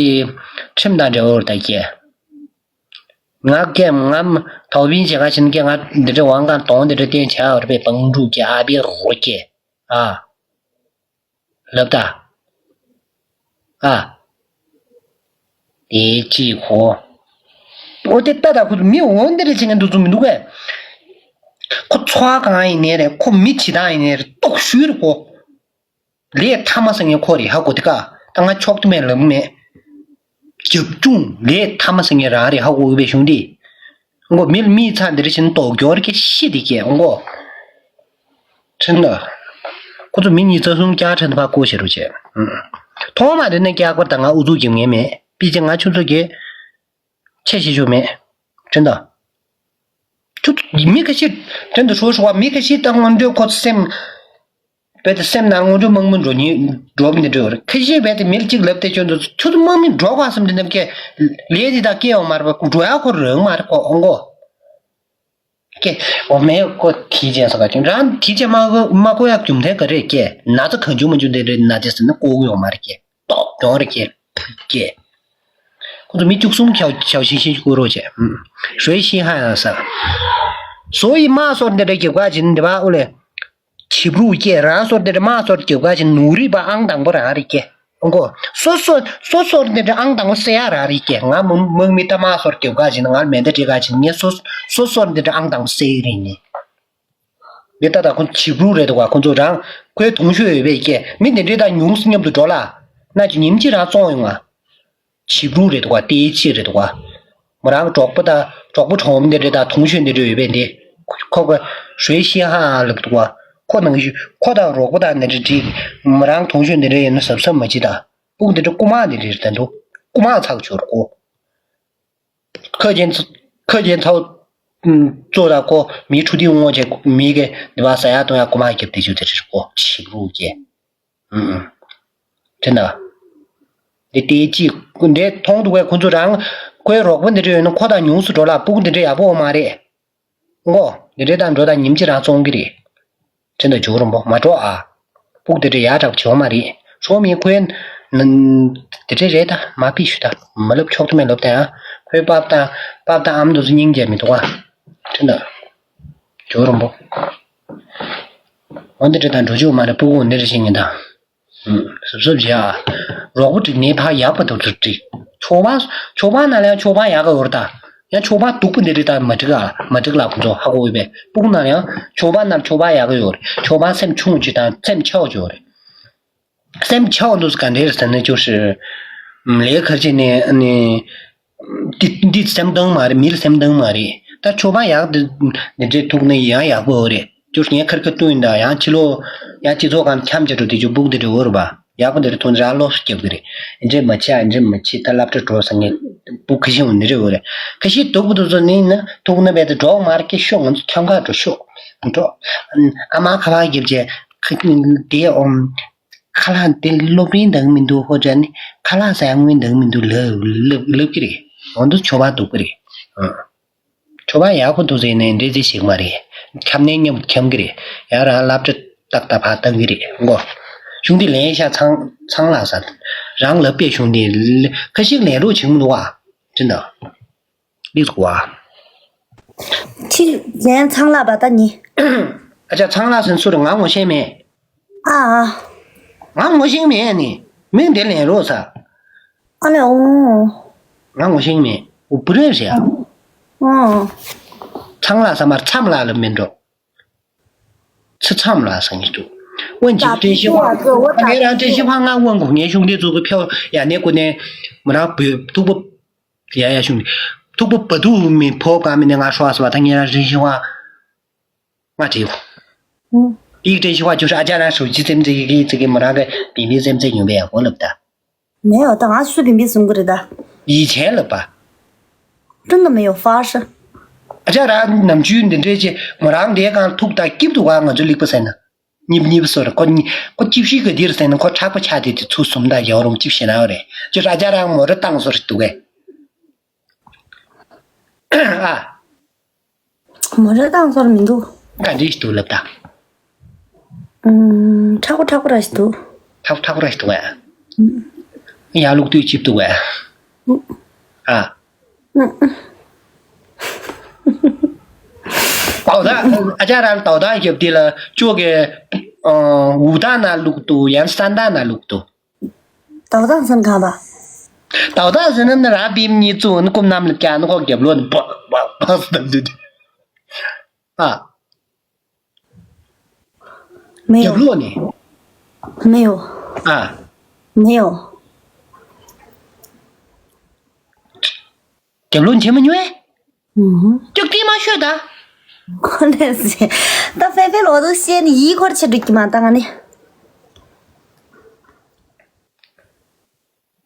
ཁྲིམས་དང་འབྲེལ་བ་རེད་ད་ཀྱེ། ང་ཀྱེ་ང་ཐའོ་པིན་བྱེད་ག་ཕྱིན་ཀྱེ་ང་འདི་འདྲའི་དབང་གང་གཏོང་འདི་འདྲའི་བསྟན་བྱ་བར་པའི་པང་ཕྲུག་ཀྱེ་ཨ་བི་རོ་ཀྱེ་ཨ། ལབ་ད། ཨ། དེ་ཅི་གོ། འོ་དེ་ལྟ་ད་ཁོ་ཚོ་མི་འོ་འདི་རེད་བྱེད་མཁན་འདུག་ཚོ་མི་འདུག་གས། ཁོ་འཚོ་བ་གང་ཡིན་ནའི་རེད་ཁོ་མི་བྱེད་སྟངས་ཡིན་ནའི་རེད་རྟོག་ཞུས་རེད་ཁོ། ལས་ཐ་མ་སང་ངས་ཁོ་རེད་ཧ་གོ་དེ་ཀ་ད་ང་ཆོག་ཏུ་མེད་ལབ་མེད། རྒྱབ་ལྗོངས་ལས་ཐ་མ་སང་ངས་རང་རེད་ཧ་གོ་གི་བའི་གཞུང་འདི། འོང་གོ་མི་ལ་མིའི་ཚ་འདི་རེད་བྱེད་ན་དོག་སྐྱོར་གྱི་ཤི་དེ་ཀྱས་འོང་གོ། ཁྲིན་ལ། ཁོ་ཚོ་མི་གཉིས་རྩ་གསུམ་བསྐྱར་ཁྲིན་ཕ་བསྐོ་ཞེས་རུ་བྱས། ཐོག་མ་དེ་ནས་བསྐྱར་པར་དང་ང་ཨུ་ཚུགས་ཀྱི་ངེས་མེད་པི་ཅི་ང་ཆུ་ཚོད་ཀྱི། ཆེ་ཞེ་ཞུ་མེད། ཁྲིན་ད། ཁྱོད་མི་ཁ་ཤས་ཁྲིན་ད་ཧྲོ་ཧྲོ་བ་མི་ཁ་ཤས་དང་ངོ་འདྲོད་ཁོ་ཚོ་སེམས། བས་ཏེ་སེམས་ནང་ངོ་འདྲོད་དམག་མི་འགྲོ་ཉེ་འགྲོ་མི་འདྲ་བར་ཁ་ཤས་བས་ཏེ་མི་ལ་གཅིག་ལབ་སྟེ་ཁྱོད་ཚོ་ཁྱོད་ཚོ་དམག་མི་འགྲོ་ག་བསམ་དེ་འདེམ་ཀྱེ་ལས་དེ་དག་སྐྱེ་ཡོང་མ་རེད་པ་འགྲོ་ཡ་ཁོ་རང་མ་རེད་ཁོ་ཨོང་གོ། ཀྱེ། འོ་མེ་ཀོ་ཐི་ཅན་ས་ག་ཅུང་རང་ཐི་ཅན་མ་གོ་མ་གོ་ཡག་རྒྱུ་མཐའ་ག་རེ་ཀྱེ་ན་ཚ་གང་བྱུང་མ་བྱུང་དེ་རེ་ན་དེ་ཟེར་ན་ཀོ་གུ་ཡོང་མ་རེད་ཀྱེ་ཏོག་ཡོང་རེད་ཀྱེ་ཀྱེ། ཁོ་ཚོ་མི་བཅུ་གསུམ་ཁྱའོ་ཁྱའོ་ཤིང་ཤིང་ཀུ་རོ་ཅེ་ཧྲོས་ཤིང་ཧ་ཡང་ས། སོ་ཡི་མ་སོར་འདི་རེ་རྒྱབ་ག་ཅིན་འདི་བ་ཨུ་ལེ། ཆིབ་རུ་ཀྱེ་རང་སོར་འདི་རེ་མ་སོར་རྒྱབ་ག་ཅིན་ནུ་རི་བ་ཨང་དང་པོ་རང་རེད་ཀྱེ། ཨོ་གོ། སོ་སོ་སོ་སོར་འདི་འདྲ་ཨང་དང་པོ་སེ་ཡ་རང་རེད་ཀྱེ། ང་མི་དམག་མི་ལྟ་མ་སོར་རྒྱབ་ག་ཅིག་ན་ང་མེ་མདའ་སྤྲད་ག་ཅིག་ངས་སོ་སོ་སོར་འདི་འདྲ་ཨང་དང་པོ་སེ་ཡི་རེད་ནི། འདི་ལྟ་ད་ཁོ་བྱིབ་རུ་རེད་འདུག་ག་ཁོ་ཚོ་རང་ཁོའི་དུང་ཤོས་ཡོད་པས་ཀྱེ་མི་འདི་འདྲའི་ད་ཉུང་སུ་མཉམ་དུ་འགྲོ་ལ། ན་ཅི་ཉིམ་ཅི་རང་བཙོང་ཡོང་ང་། བྱིབ་རུ་རེད་འདུག་ག་ཏེ་ཅི་རེད་འདུག་ག་མོ་རང་གི་གྲོགས་པོ་དང་གྲོགས་པོ་གྲོགས་མོ་འདི་འདྲ་དང་ཐུང་ཤོས་འདི་འདྲ་ཡོད་པས་འདི། ཁོ་གི་ཧྲུའེ་ཤིན་ཧ་ལབ་འདུག་བ། ཁོ་ནང་བཞིན་ཁོ་དང་རོགས་པོ་དང་འདི་འདྲ་འགྲིག་མོ་རང་ཐུང་ཤོས་འདི་འདྲ་ཡིན་ན་གཟབ་གཟབ་མ་བྱེད་དང་། སྤུ་གུ་འདི་འདྲ་རྐུ་མ་འདི་འདྲ་རེད་ད་འདུག་རྐུ་མ་ཚགས་ཆོར་ཁོ། ཁ་རྒྱན་ཚ་ཁ་རྒྱན་ཚ་བོ་ཙོ་དང་ཁོ་མིའི་ཕྲུ་གུ་ངོ་བྱས་མི་གི་འདི་བ་ཟ་ཡག་གཏོང་ཡག་རྐུ་མ་རྒྱབ་དེ་ཆུ་དེ་རེད་ཁོ་ཆིག་རུ་གྱེ། ཨུམ་ཨུམ། དེ་ན། འདི་ལྟའི་ཅིག་འདྲེ་མཐོང་འདུག་པས་ཁོ་ཚོ་རང་ཁོའི་རོགས་པ་འདི་འདྲ་ཡོད་ན་ཁོ་དང་ཉུང་སུ་འགྲོ་ལ་སྤུ་གུ་འདི་འདྲ་ཡག་པོ་མ་རེད། མགོ་འདི་འདྲ་དང་འགྲོ་དང་ཉིན་གཅིག་རང་བཙོང་གི་རེད། དྲིན་དང་ཇོ་རིན་པོ་མ་འགྲོ་ཨ། སྤུ་གུ་འདི་འདྲ་ཡག་དྲག་བྱེད་མ་རེད། ཤོག་མི་ཁོའི་ན་འདི་འདྲ་རེད་ད་མ་ཕི་ཞུ་ད་མ་ལབ་ཆོག་ཏུ་མེད་ལབ་ད་ཡང་ཁོའི་པབ་དང་པབ་དང་ཨམ་དུ་སྙིང་རྗེ་མི་འདུག་ཨ། དྲིན་དང་ཇོ་རིན་པོ། འོ་འདི་འདྲ་དང་འགྲོ་ཆོག་མ་རེད་སྤུ་གུ་འདི་འདྲ་བྱེད་ངེས་དང་། གཟབ་གཟབ་བྱེད་ཨ། རོགས་པ་འགྲིག་ནས་ཕར་ཡག་པ་འདུག་ཚུར་འགྲིག་ཆོག་པ། ཆོག་པ་ན་ལ་ཡང་ཆོག་པ་ཡག་ག་ཡོད་རེད་ད། ཡང་ཆོག་པ་སྡུག་པ་འདི་རེད་ད་མ་འགྲིག་ཨ། མ་འགྲིག་ལ་ཁོ་ཚོ་ཧ་གོ་ཡོད་པས་སྤུ་གུ་ན་ལ་ཡང་ཆོག་པ་ན་ཆོག་པ་ཡག་ག་ཡོད་རེད། ཆོག་པ་སེམས་ཆུང་ཅིག་དང་སེམས་ཆེ་བ་ཅིག་ཡོད་རེད། སེམས་ཆེ་བ་འདུག་ག་འདྲ་རེད་ཟེར་ན་ཅོག་ཤི། ལས་ཁར་ཅིག་ནས་ནས། འདི་འདི་སེམས་གཏོང་མ་རེད། མིར་སེམས་གཏོང་མ་རེད། ད་ཆོག་པ་ཡག་འདི་འདི་འདྲའི་ཐུག་ནས་ཡང་ཡག་པོ་རེད། ཅོ་ངས་ཁར་ཁ་བཏུང་ཡིན་ད་ཡང་ཕྱི་ལོགས་ཡང་སྤྱི་ཚོགས་ཁང་འཁྱམ་བྱེད་འགྲོ་དེ་ཅོ་སྤུག་འདི་འདྲ་འོ་རུ་བ་ཡག་པོ་འདི་འདྲ་ཐུག་ནས་རང་ལོགས་སུ་རྒྱབ་གི་རེད། འདི་འདྲ་མ་བྱེད་ཨ་འདི་འདྲ་མ་བྱེད་ད་སློབ་གྲྭ་འགྲོ་ས་ངས་སྤུག་ཁ་ཤས་འོ་འདི་འདྲ་འོ་རེད། ཁ་ཤས་སྡུག་པོ་འདུག་ཚོ་ནི་ན་ཐུག་ན་བས་ད་འགྲོ་མར་སྐྱེ་ཤོག་ང་ཚོ་འཁྱམ་ཁ་འགྲོ་ཤོག་འགྲོ། ཨ་མ་ཁ་བ་རྒྱབ་བྱས་ཁ་དེ་ཨོམ། ཁ་ལག་དེ་སློབ་རིན་འདང་མི་འདུག་ཧོ་དྲན་ནི་ཁ་ལག་ཟ་ཡང་དངུལ་འདང་མི་འདུག་ལབ་ལབ་ལབ་ཀྱི་རེད། འོ་འདུག་ཆོ་བ་སྡུག་པ་རེད། ཨ། ཆོ་བ་ཡག་པོ་འདུག་ཟེར་ནས་འདྲེ་རྩིས་བྱེད་ཀྱི་མ་རེད། འཁྱམ་ནས་མཉམ་འཁྱམ་གྱི་རེད། ཡང་རང་སློབ་གྲྭ་ཏག་ཏག་ཕར་བཏང་གི་རེད་མགོ། གཞུང་འདི་ལན་ཤ་ཚང་ཚང་ལ་ཟ། རང་ལབ་པའི་གཞུང་འདི་ཁ་ཤིག་ལན་རོགས་བྱེད་མི་འདུག་ཨ། ཅི་འདྲ། ལིག་གོ་ཨ། ཁྱི་གཞན་ཚང་ལ་བ་ད་ནི། ཨ་ཅག་ཚང་ལ་ཟིན་སུ་རེད་ང་ངོ་ཤེས་མེད། ཨ་ཨ། ང་ངོ་ཤེས་མེད་ནི། མིང་དེ་ལེན་རོགས་ས། ཨ་ལེ་ཨོ། ང་ངོ་ཤེས་མེད། འུ་བུ་རེད་ཟེར་ཨ། ཨོ། ཚང་ལ་ས་མར་མཚམས་ལ་ལ་མིན་འགྲོ། ཚི་མཚམས་ལ་ས་ངེས་འདུག་དབོན་ཇི་བཀྲ་ཤིས་ཕ། ངས་རང་བཀྲ་ཤིས་ཕ་ང་དབོན་གོ་ངའི་གཞུང་འདི་ཚོ་གི་ཕེའོ་ཡ་ནས་ཀུ་ནས། མོ་རང་བུ་ཐུག་པོ། ཡ་ཡ་ཞུ་ནི། ཐུག་པོ་བ་དུ་མི་ཕོ་ག་མི་ནི་ང་ཧྲོ་ཨ་སི་བ་ད་ངེད་རང་རིན་ཤི་བ། ང་བྲིས། ཨུ། ཏིག་ཏྲེ་ཤི་བ་ཅུ་ཧྲ་ཨ་ཅག་རང་ཧྲུའུ་ཅི་སེམས་ཚེ་གི་ཚེ་གི་མོ་རང་གི་བི་བི་སེམས་ཚེ་ཡོང་བའི་ཡག་པོ་ལབ་ད། མེད་འོ་ད་ང་སུ་བི་བི་སུམ་གི་རེད་ད། ཡིད་ཆེན་ལབ་པ། ཏུན་ན་མེ་ཡོ་ཧྥ་ཧྲི། ཨ་ཅག་རང་ནམ་རྒྱུན་འདི་འདྲའི་ཅི་མོ་རང་དེ་གང་ཐུག་ད་སྐྱིབ་ཏུ་བ་ང་ཚོ་ལིག་པ་ཟེར་ན། གཉིས་གཉིས་པ་སོར་ཁོ་གཉིས་ཁོ་གཅིག་ཤིག་གི་དེར་ཟེར་ན་ཁོ་མཁྲེགས་པོ་ཆགས་དེ་དེ་ཚུར་སུམ་ད་ཡོང་རུང་གཅིག་ཤེས་ན་རེད་ཅི་ར་ཅག་རང་མོ་རི་བཏང་སོར་འདུག་གས། ཨ། མོ་རི་བཏང་སོར་མི་འདུག་ག་འདྲི་ཞིག་འདུག་ལབ་ད། ཨུམ། མཁྲེགས་པོ་མཁྲེགས་པོ་ར་ཞིག་འདུག་མཁྲེགས་པོ་མཁྲེགས་པོ་ར་ཞིག་འདུག་གས། ཡར་ལུག་དུས་གཅིག་འདུག་གས། ཨ། ཏའོ་ཏ། ཨ་ཅག་རང་ཏའོ་ཏ་རྒྱབ་དེ་ལ་ཅོ་གེ། འུ་ཏ་ན་ལུག་ཏུ་ཡང་སན་ཏ་ན་ལུག་ཏུ། ཏའོ་ཏ་ཟེར་གང་པ། ཏའོ་ཏ་ཟེར་ན་ནི་རང་བིམ་གཉིས་བཙུགས་ནི་ཀུམ་གནམ་ལ་བཀྱག་ནི་ཁོ་རྒྱབ་ལོག་ནི་པག་པག་པག་ཟེར་དུས། ཨ། 没有。རྒྱབ་ལོག་ནི། 没有。 ཨ། 没有。 རྒྱབ་ལོག་བྱེད་མ་མྱོང་ཨེ། ཨུ་ཧུ། ཅོག་ཏི་མ་ཤོད་ད། ཁོ་ནས་ཟེར། ད་ཕེ་ཕེ་ལོ་དུ་ཤེས་ནི་ཡིད་འཁོར་ཆེ་འགྲིག་གི་མ་ད་ང་ནི།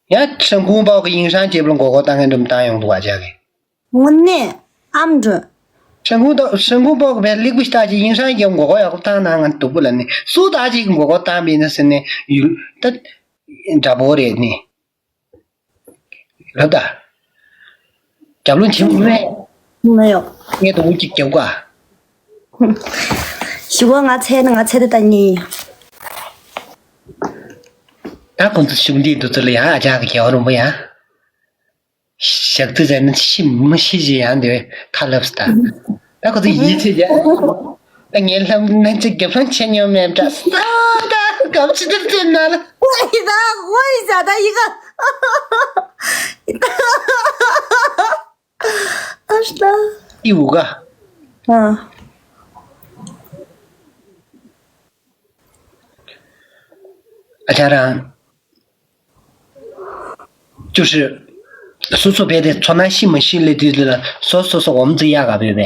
ཡ་ཧྲན་ཁུང་པའོ་གི་ཡིན་ཧྲང་ཇེ་པ་ལོ་མགོ་སྐོར་བཏང་མཁན་འདུམ་བཏང་ཡོང་འདུག་བ་ཅག་གི། དངོས་གནས་ཨམ་འགྲོ། ཧྲན་ཁུང་ཏོ་ཧྲན་ཁུང་པའོ་གི་བས་ལིག་པུ་ཤི་ཏ་ཅི་ཡིན་ཧྲང་ཇེ་པ་མགོ་སྐོར་ཡག་པོ་བཏང་ན་ང་སྡུག་པོ་ལ་ནི་སུ་ད་ཅིག་མགོ་སྐོར་བཏང་བས་ན་ཟེར་ནས་ཡུལ་ད་འདྲ་པོ་རེད་ནི། ལབ་ད། རྒྱབ་ལོང་བྱེད་མི་མེད། མེད་ཡོ། ངས་དོ་འུ་གཅིག་རྒྱབ་ག་ཞུ་བ་ང་ཚེ་ནི་ང་ཚེ་དེ་ད་ཉིན། ད་ཁོང་ཚོ་ཤུགས་འདི་འདུ་ཚོད་ལ་ཡང་ཨ་ཅག་གི་རྒྱབ་རོང་པོ་ཡང་། ཞག་རྩི་ཟེར་ན་ཤི་མི་ཤི་ཞིག་ཡང་འདི་ཁ་ལབ་སྟ། ད་ཁོ་ཚོ་ཡིད་ཆེས་རྒྱ། ད་ངའི་ལྷམ་ན་ཅིག་རྒྱབ་ལྷམ་ཆེ་ཉོ་མེད་འདྲ། ད་གམ་ཆི་དེར་ཚེ་ན་ལ། ཝའི་ད་ཝའི་ཟ་ད་ཡི་ག་ཨ་ཤ་ད། ཨི་འུ་ག་ཨ། ཨ་ཅག་རང་། 就是 སོ་སོ་བས་དེ་ཚོར་སྣང་ཤི་མ་ཤི་ལས་དུས་ལ་སོ་སོ་སོ་འོམ་ཙི་ཡག་ག་བས་བས།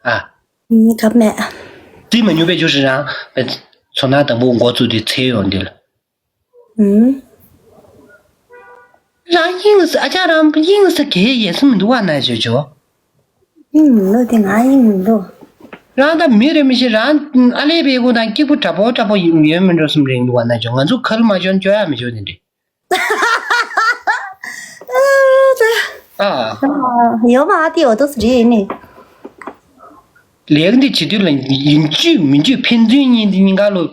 ཨ། ཨུམ། ག་མེད། ཙི་མ་ཉུ་པའི་ཇོ་ཧྲི་རང་བས་ཚོར་སྣང་དང་པོ་འགོ་བཙུགས་དུས་ཚེ་ཡོང་དུས་ལ། ཨུམ། རང་དབྱིངས་སུ་ཨ་ཅག་རང་དབྱིངས་སུ་གས་ཡས་སུ་མི་འདུག་བ་ན་ཇོ་ཇོ། དབྱིངས་མི་འདུག་དེ་ང་དབྱིངས་མི་འདུག་རང་ད་མི་རེ་མི་ཤེས་རང་ཨ་ལས་པའི་གུ་དང་སྐྱིད་པོ་འདྲ་པོ་འདྲ་པོ་ཡོད་མི་འགྲོ་སུམ་རེད་འདུག་བ་ན་ཇོ། ང་ཚོ་ཁ་ལུ་མ་ཇོ་ན་ཇོ་ཡ་མི་ཇོ་དེ་འདྲི། ཨ། ཡོད་མ་ཨ་ཏི་འོ་ཏོ་སི་རེད་ནི། ལས་འདི་བྱེད་དུས་ལ་ཡིན་གཅིག་མིན་གཅིག་ཕན་ཚུན་གཉིས་འདི་གཉིས་ཀ་ལོ།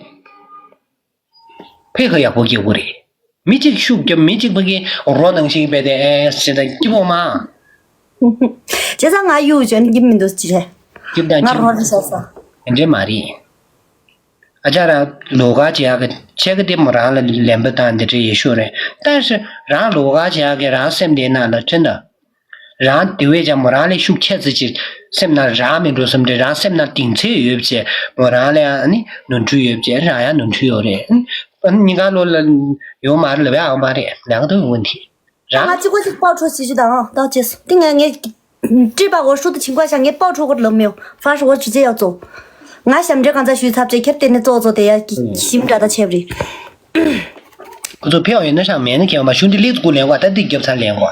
ཕེ་ཁ་ཡག་པོ་སྐྱེ་བོ་རེད། མི་གཅིག་ཤུགས་རྒྱབ་མི་གཅིག་པ་གི་རོ་ནང་བཞིན་པས་དེ་ཨེ་ཟེར་ད་སྐྱིད་པོ་མ། བྱས་ཙང་ང་གཡུག་བྱས་ནས་སྐྱིད་མི་འདུག་ཅི་རེད། སྐྱིད་དང་ང་སྐྱིད་རོ་རེ་བྱས་ས། དེ་འདྲས་མ་རེད། ཨ་ཅག་རང་ལོ་ག་བྱེད་ཡག་གི་ཆེ་གི་དེ་མོ་རང་ལ་ལན་པ་དང་འདི་འདྲས་ཡེ་ཤོས་རེད། ད་ཞི་རང་ལོ་ག་བྱེད་ཡག་གི་རང་སེམས་དེ་ནང་ལ་ཁྲིན་ད། རང་དེ་བས་ཀྱང་མོ་རང་ལས་ཤུགས་ཆེ་ཙི་ཅིག་སེམས་ནང་རང་མི་འགྲོ་བསམ་དེ་རང་སེམས་ནང་གདིང་ཚད་ཡོད་བྱས་མོ་རང་ལས་ཨ་ནི་ནོར་འཁྲུལ་ཡོད་བྱས་རང་ཡང་ནོར་འཁྲུལ་ཡོད་རེད། ཨ་ནི་ཉིན་གང་ལོ་ལ་ཡོང་མ་རེད་ལབ་ཡག་ཡོང་མ་རེད་ལབ་ཡག་ཏུ་འོན་ཏེ་རང་ང་གཅིག་པོ་ཅིག་པགས་འཁྲུ་བྱེད་རྒྱུ་དང་ད་བྱས་སོ་དེ་ངས་ངས་སྤྲད་པ་འོ་ཧྲུ་དུ་བྱིན་གོ་ཤ་ངས་པགས་འཁྲུ་གོ་ལབ་མེད་ཧྥ་ཧྲི་འོ་ཅི་ཅི་ཡག་ཚོ་ང་ཞབས་འདྲེན་གང་ཚ་ཞུས་ཚབ་བྱས་ཁྱེར་དེ་ནས་ཙོག་ཙོག་དེ་ཡག་གི་ཞིམ་འདྲ་ད་བྱས་པ་རེད། ཁོ་ཚོ་ཕེ་བ་ཡོད་ན་ཤང་མེད་ན་ཁྱེད་མ་ཤུང་དེ་ལེགས་ཚུ་ལེན་གོ་ད་དེ་རྒྱབ་ཚར་ལེན་གོ།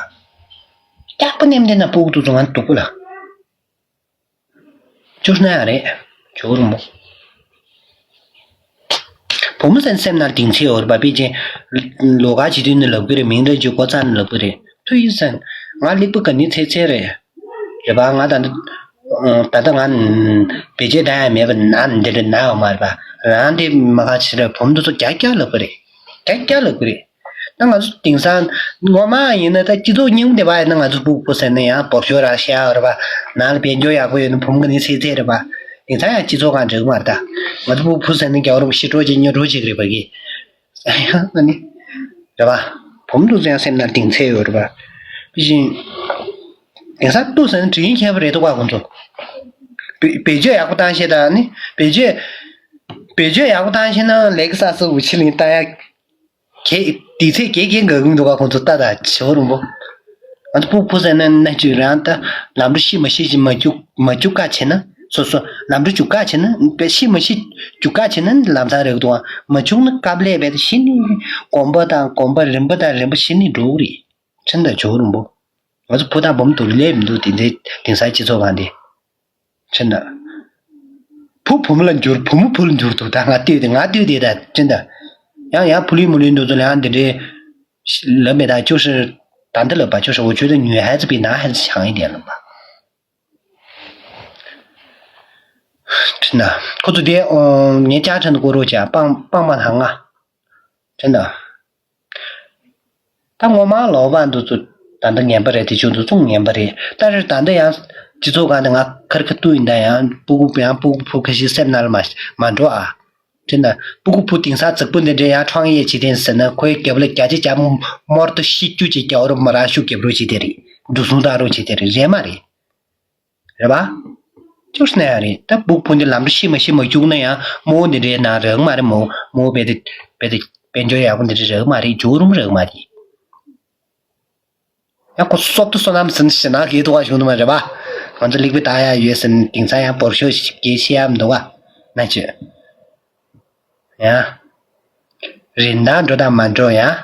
སྐྱག་པ་ནེམ་དེ་ན་སྤུ་གུ་ཏུ་ཚོ་ང་སྡུག་པོ་ལ། ཅོ་ཤི་ན་ཡང་རེད། ཇོ་རུང་པོ། བུ་མོ་སེམས་སེམས་ནང་གདིང་ཚད་ཡོད་རེད་པ་པི་ཅན། ལོ་ག་བྱེད་དུས་ནི་ལབ་གི་རེད་མིང་འདྲ་འཇུག་གོ་ཙང་ནི་ལབ་གི་རེད་ཐུ་ཡི་སན། ང་ལེགས་པོ་ག་ནི་ཚེ་ཚེ་རེད། རེད་པ་ང་ད་ད་ད་ང་བེད་སྤྱོད་ད་ཡང་མེད་པ་ན་འདི་འདྲ་ན་ཡོད་མ་རེད་པ་རང་འདི་མ་ག་ཕྱི་རེད་བུ་མོ་འདི་ཚོ་རྒྱ་རྒྱ་ལབ་གི་རེད། རྒྱ་རྒྱ་ལབ་གི་རེད། ད་ང་ཚོ་དེང་སང་ངོ་མ་ཡིན་ན་ད་སྤྱི་ཚོགས་རྙིང་པ་དེ་བ་ཡིན་ན་ང་ཚོ་སྤུ་གུ་ཕུ་ཟེར་ན་ཡང་བོར་ཤོར་ར་ཤ་ཡག་རེད་པ། ནང་ལ་དཔལ་འབྱོར་ཡག་པོ་ཡོད་ན་བུ་མོ་ག་ནི་ཚེ་ཚད་རེད་པ། དེང་སང་ཡང་སྤྱི་ཚོགས་གང་འགྲིག་མ་རེད་ད། ང་ཚོ་སྤུ་གུ་ཕུ་ཟེར་ན་རྒྱ་བོར་ཤི་འགྲོ་ཅིག་ཉོ་འགྲོ་ཅིག་རེད་པ་གི། ཡང་ན་ནི། རེད་པ། བུ་མོ་འདུག་ཚེ་ཡང་སེམས་ནང་གདིང་ཚད་ཡོད་རེད་པ། དེ་བཞིན། དེང་སང་འདུག་ཟེར་ན་དྲིན་མཁས་པ་རེད་འདུག་ག་ཁོང་ཚོ། བེད་སྤྱོད་ཡག་པོ་བཏང་ཤེས་དང་ནི་བེད་སྤྱོད། བེད་སྤྱོད་ཡག་པོ་བཏང་ཤེས་ན་ལེགས་ས་སུ་འུ་ཆི་ལིང་བཏང་ཡག་གེ་དེ་ཚེ་གེ་གེ་འགག་གི་འདུག་ག་ཁོང་ཚོ་ལྟ་ད་བྱེད་པོ་རུང་པོ། ང་ཚོ་སྤུ་སྤུ་ཟེར་ན་ན་ཅུ་རང་ད་ལམ་འགྲོ་ཤི་མ་ཤི་ཅི་མ་རྒྱུག་མ་རྒྱུག་ཀ་བྱེད་ན་སོ་སོ་ལམ་འགྲོ་རྒྱུག་ཀ་བྱེད་ན་པེ་ཤི་མ་ཤི་རྒྱུག་ཀ་བྱེད་ན་ལམ་སང་རེག་འདུག་ག་མ་རྒྱུག་ན་སྐབས་ལས་བས་ད་ཤི་ནི་གོམ་པ་དང་གོམ་པ་རིམ་པ་དང་རིམ་པ་ཤི་ནི་འགྲོ་གི་རེད། ཁྲིན་ད་བྱེད་པོ་རུང་པོ། ང་ཚོ་བུ་དང་བུ་མོ་དུ་ལས་མི་འདུག་དེ་འདྲའི་དེང་སང་སྤྱི་ཚོགས་གང་དེ། ཕྱིན་ན། བུ་བུ་མོ་ལ་འགྱུར་བུ་མོ་བུ་ལ་འགྱུར་འདུག་ད་ང་ལྟོས་ཏེ་ང་ལྟོས་ཏེ་ད་ཕྱིན་ད། ཡང་ཡང་བུ་ལུས་མོ་ལུས་འདུག་ཚོ་ལ་ཡང་འདི་འདྲའི། ལབ་མེད་ད་ཅོ་ཧྲི། ད་འདི་ལབ་པ་ཅོ་ཧྲི་འོ་ཆོས་ད་ཉོས་ཧ་ཙི་པི་ན་ཧ་ཙི་ཆང་ཡིན་དེ་ལབ་པ། ཕྱིན་ན། ཁོ་ཚོ་དེ་ངའི་ཅག་ཁྲ་འདི་བསྐོ་རོགས་བྱ་སྤང་སྤང་མ་ཐང་ང་། ཕྱིན་ན། ད་ངོ་མ་ལོག་པ་འདི་ཚོ་ད་ལྟ་ངན་པ་རེད་དེ་ཆུང་དུ་ཚུང་ངན་པ་རེད་ད་རེད་ད་ལྟ་ཡང་སྤྱི་ཚོགས་སྒང་དུ་ང་ཁར་ཁ་ཏུ་ཡིན་ད་ཡང་སྤུ་གུ་ཡང་སྤུ་གུ་ཕུ་ཁ་ཤས་སེམས་ནང་ལ་མ་མ་འགྲོ་ཨ། དྲན་ད་སྤུ་གུ་ཕུ་དེང་སང་ཙག་པུ་འདི་འདྲའི་ཡང་ཁྲང་ཡེ་བྱེད་དེན་ཟེར་ན་ཁོའི་རྒྱབ་ལ་རྒྱ་ཆེ་རྒྱ་མོ་མོར་དུ་ཤི་རྒྱུ་ཅིག་རྒྱ་བོར་མ་རང་ཤུགས་རྒྱབ་རོགས་བྱེད་དེ་རེད་འགྲོ་སོང་བཏང་རོགས་བྱེད་དེ་རེད་རེད་མ་རེད། རེད་པ། ཅོག་ནས་ཡང་རེད་ད་སྤུ་གུ་ཕུ་འདི་ལམ་འགྲོ་ཤི་མ་ཤི་མ་རྒྱུག་ན་ཡང་རྨོ་བོ་འདི་འདྲའི་ནང་རག་མ་རེད་མོ་རྨོ་བོ་བེ་དེ་བེ་དེ་དཔལ་འབྱོར་ཡག་པོ་འདི་འདྲའི་རག་མ་རེད་རྒྱུག་རུམ་རག་མ་རེད། ཡང་ཁོ་སོབ་ཏུ་སོ་ནམ་ཟིན་ཞེ་ན་གེ་དུ་བ་བྱུང་དུ་མ་རེད་པ། ང་ཚོ་ལིག་པི་ད་ཡ་ཡོད་ཟིན་དེང་སང་ཡང་བོར་ཤོག་ཞིག་གེ་ཤེས་ཡ་མི་འདུག་བ་ན་ཅི། ཡང་། རིན་ཐང་འགྲོ་དང་མ་འགྲོ་ཡང་།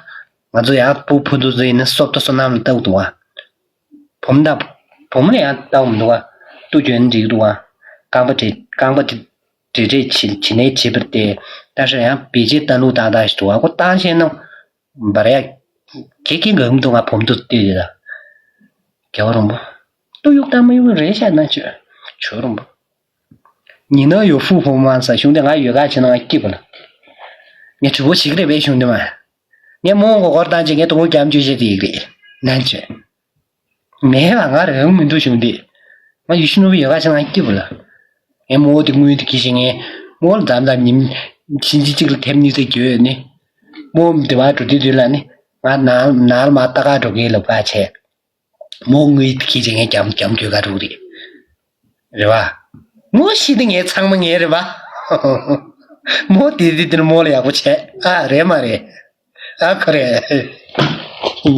ང་ཚོ་ཡང་སྤུ་ཕུ་འདུག་ཚོ་ཡིན་ན་སོབ་ཏུ་སོ་ནམ་ལ་ལྟ་དགོས་འདུག་བ། བུ་མོ་དང་། བུ་མོ་ལ་ཡང་ལྟ་དགོས་མི་འདུག་བ། ལྟོ་འཇོན་འགྲིག་འདུག་བ། རྐང་པ་བྲེ་རྐང་པ་བྲེ་བྲེ་བྲེ་བྱེད་བྱེད་ནས་བྱེད་པར་བལྟས། ད་ཧྲ་ཡང་བེད་སྤྱོད་བཏང་ལུགས་བཏང་བཏང་ཞིག་འདུག་བ་ཁོ་བཏང་ཤེས་ན། འབར་ཡ། གེ་གེ་འགག་མི་འདུག་ང་བུ་མོ་དུ་བལྟས་ཡོད་ད། རྒྱལ་བ་རིན་པོ། ལྟོ་གཡུག་བཏང་མ་གཡུག་རེད་ཤག་ན་ཆོས། ཆོས་རིན་པོ། ཉི་ན་ཡོད་ཧྥུ་ཧྥུ་མ་ས་གཞུང་དེ་ང་ཡོད་ག་ཆེ་ན་ང་སྐྱིད་པ་ལ། ངས་གྲི་བོ་ཞིག་རེད་པས་གཞུང་དེ་མ། ངས་མོ་མགོ་སྐོར་བཏང་ཅིག་ངས་དུང་རྒྱམ་ཅུ་ཞེས་དེ་ཡིག་རེད། ནན་ཆེ། མེད་ལ་ང་རང་མི་འདུག་གཞུང་དེ། ང་ཡུལ་ཤུལ་ནུབ་ཡོད་ག་ཆེ་ན་ང་སྐྱིད་པ་ལ། ངས་མོ་དེ་དངུལ་དེ་གི་ཞིག་ངས་མོ་ལ་འཛམ་འཛམ་ཉིམ། ཕྱིན་ཅི་གཅིག་ལ་ཐེབས་ནི་ཟེར་གྱི་ཡོད་ནི། མོ་དེ་བ་འགྲོ་དུས་དུས་ལ་ནི། ང་ནང་ནང་ལ་མ་ལྟ་ག་འགྲོ་གི་ལབ་ག་བྱས། མོ་དངུལ་ཁྱི་ཅན་ངས་རྒྱམ་རྒྱམ་གྱོད་ག་རུག་རེད། རེད་བ། མོ་ཤི་དེ་ངས་ཚང་མ་ངས་རེད་བ། མོ་དེ་དེ་དེར་མོ་ལ་ཡག་པོ་བྱས་ཨ་རེད་མ་རེད། ཨ་ཁོ་རེད། རེད་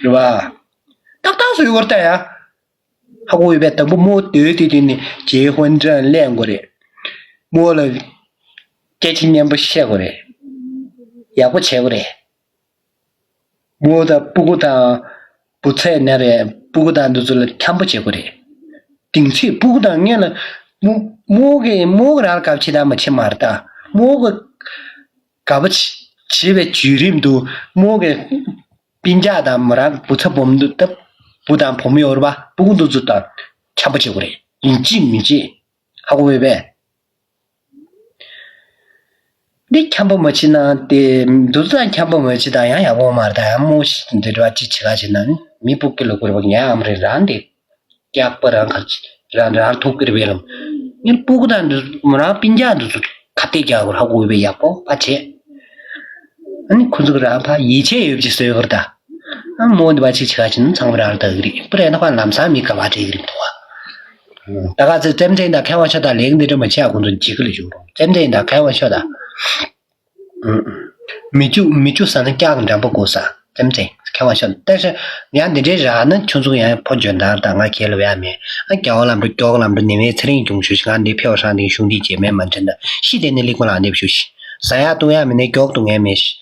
བ། ཏག་ཏག་བཟོ་ཡོད་ད་ཡ། ཧ་གོ་ཡོད་པས། དང་པོ་རྨོ་སྡོད་དེ་དུས་ནས་རྗེས་ཧོན་ཀྲང་ལེན་དགོས་རེད། རྨོ་ལ་སྐད་ཆ་སྙན་པོ་བཤད་དགོས་རེད། ཡག་པོ་བྱེད་དགོས་རེད། རྨོ་དང་སྤུ་གུ་དང་བུ་ཚ་ན་རེད། སྤུ་གུ་དང་འདི་ཚོ་ལ་འཆམ་པོ་བྱེད་དགོས་རེད། དེང་ཚེ་སྤུ་གུ་དང་སྔོན་ལ་རྨོ་རྨོ་གིས་རྨོ་གིས་རང་ལ་དགའ་བ་བྱེད་དང་མ་བྱེད་མ་རེད་ད། རྨོ་གིས་དགའ་བ་བྱེད་པའི་བརྒྱུད་རིམ་དུ་རྨོ་གིས་སྤུན་ཀྱག་དང་མོ་རང་གི་བུ་ཚ་བུ་མོ་འདི་ལྟ་བུ་དང་བུ་མོ་ཡོད་རེད་པ། སྤུ་གུ་འདི་ཚོ་དང་འཆམ་པོ་བྱེད་དགོས་རེད། ཡིན་གཅིག་མིན་གཅིག་ཧ་གོ་ཡོད་པས། འདི་འཁྱམ་པོ་མ་བྱེད་ན་དེ་འདུག་ཙང་འཁྱམ་པོ་མ་བྱེད་དང་ཡང་ཡག་པོ་མ་རེད། ད་ཡང་རྨོ་ཞིག་འདི་འདྲ་ཅིག་བྱེད་ག་བྱེད་ན་ནི་མི་སྤུ་གུ་ལ་བསྐུར་བ་ཉལ་ཨམ་རེ་རང་འདི་སྐྱག་པ་རང་ག་རང་རང་ཐུག་གི་རེད་པས་ལམ། ངས་སྤུ་གུ་དང་འདི་མོ་རང་སྤུན་ཀྱག་འདི་ཚོ་ག་བལྟས་རྒྱག་དགོས་ཧ་གོ་བས་ཡག་པོ་ཕ་བྱེད། ཨ་ནི་ཁོ་ཚོ་གི་རང་ཕ་ཡིད་ཆེས་ཡོད་ཅིག་བཟོས་པར་ད། ཨ་མོ་འདི་བ་ཅིག་བྱེད་ག་བྱེད་ན་ཚང་མ་རང་ལ་ལྟ་གི་རེད། པུ་རེ་ན་ཁོ་ལམ་སང་མི་ག་བ་བྲེག་གི་རེད་འདུག་བ། ད་ག་ཚོད་ཙེམ་ཙེང་དང་མཁས་དབང་ཤོ་དང་ལེགས་འདི་འདྲ་མ་བྱེད་ཨ། ཁོང་ཚོ་འཇིགས་གི་ལ་བཞུགས་རུང་། ཙེམ་ཙེང་དང་མཁས་དབང་ཤོ་དང་། མི་བཅུ་མི་བཅུ་ཟ་ན་སྐྱག་གི་འགྲམ་པ་དགོས་ས། ཙེམ་ཙེང་མཁས་དབང་ཤོ་དང་། ཡང་འདི་འདྲའི་རག་ན་ཁྱོད་ཚོ་ཡང་ཕོ་འཇོན་དར་དང་ང་ཁྱེད་ལ་བས་མེད། ཨ་རྒྱལ་བ་ལམ་འགྲོ་མགྱོགས་ལམ་འགྲོ་ནི་མེད། ཚེ་རིང་གྱོང་ཞུ་ཞིག་ང་འདི་ཕེ་བ་ཧྲང་དེང་གཞུང་འདིའི་རྗེས་མེད་མ་འདྲེན་ད་ཤི་དེ་ནི་ལིག་མ་ལག་འདེབས་ཞུ་ཞིག་ཟ་ཡག་བཏུང་ཡག་མི་ནས་མགྱོགས་བཏུང་ཡག་མེད་ཞིག་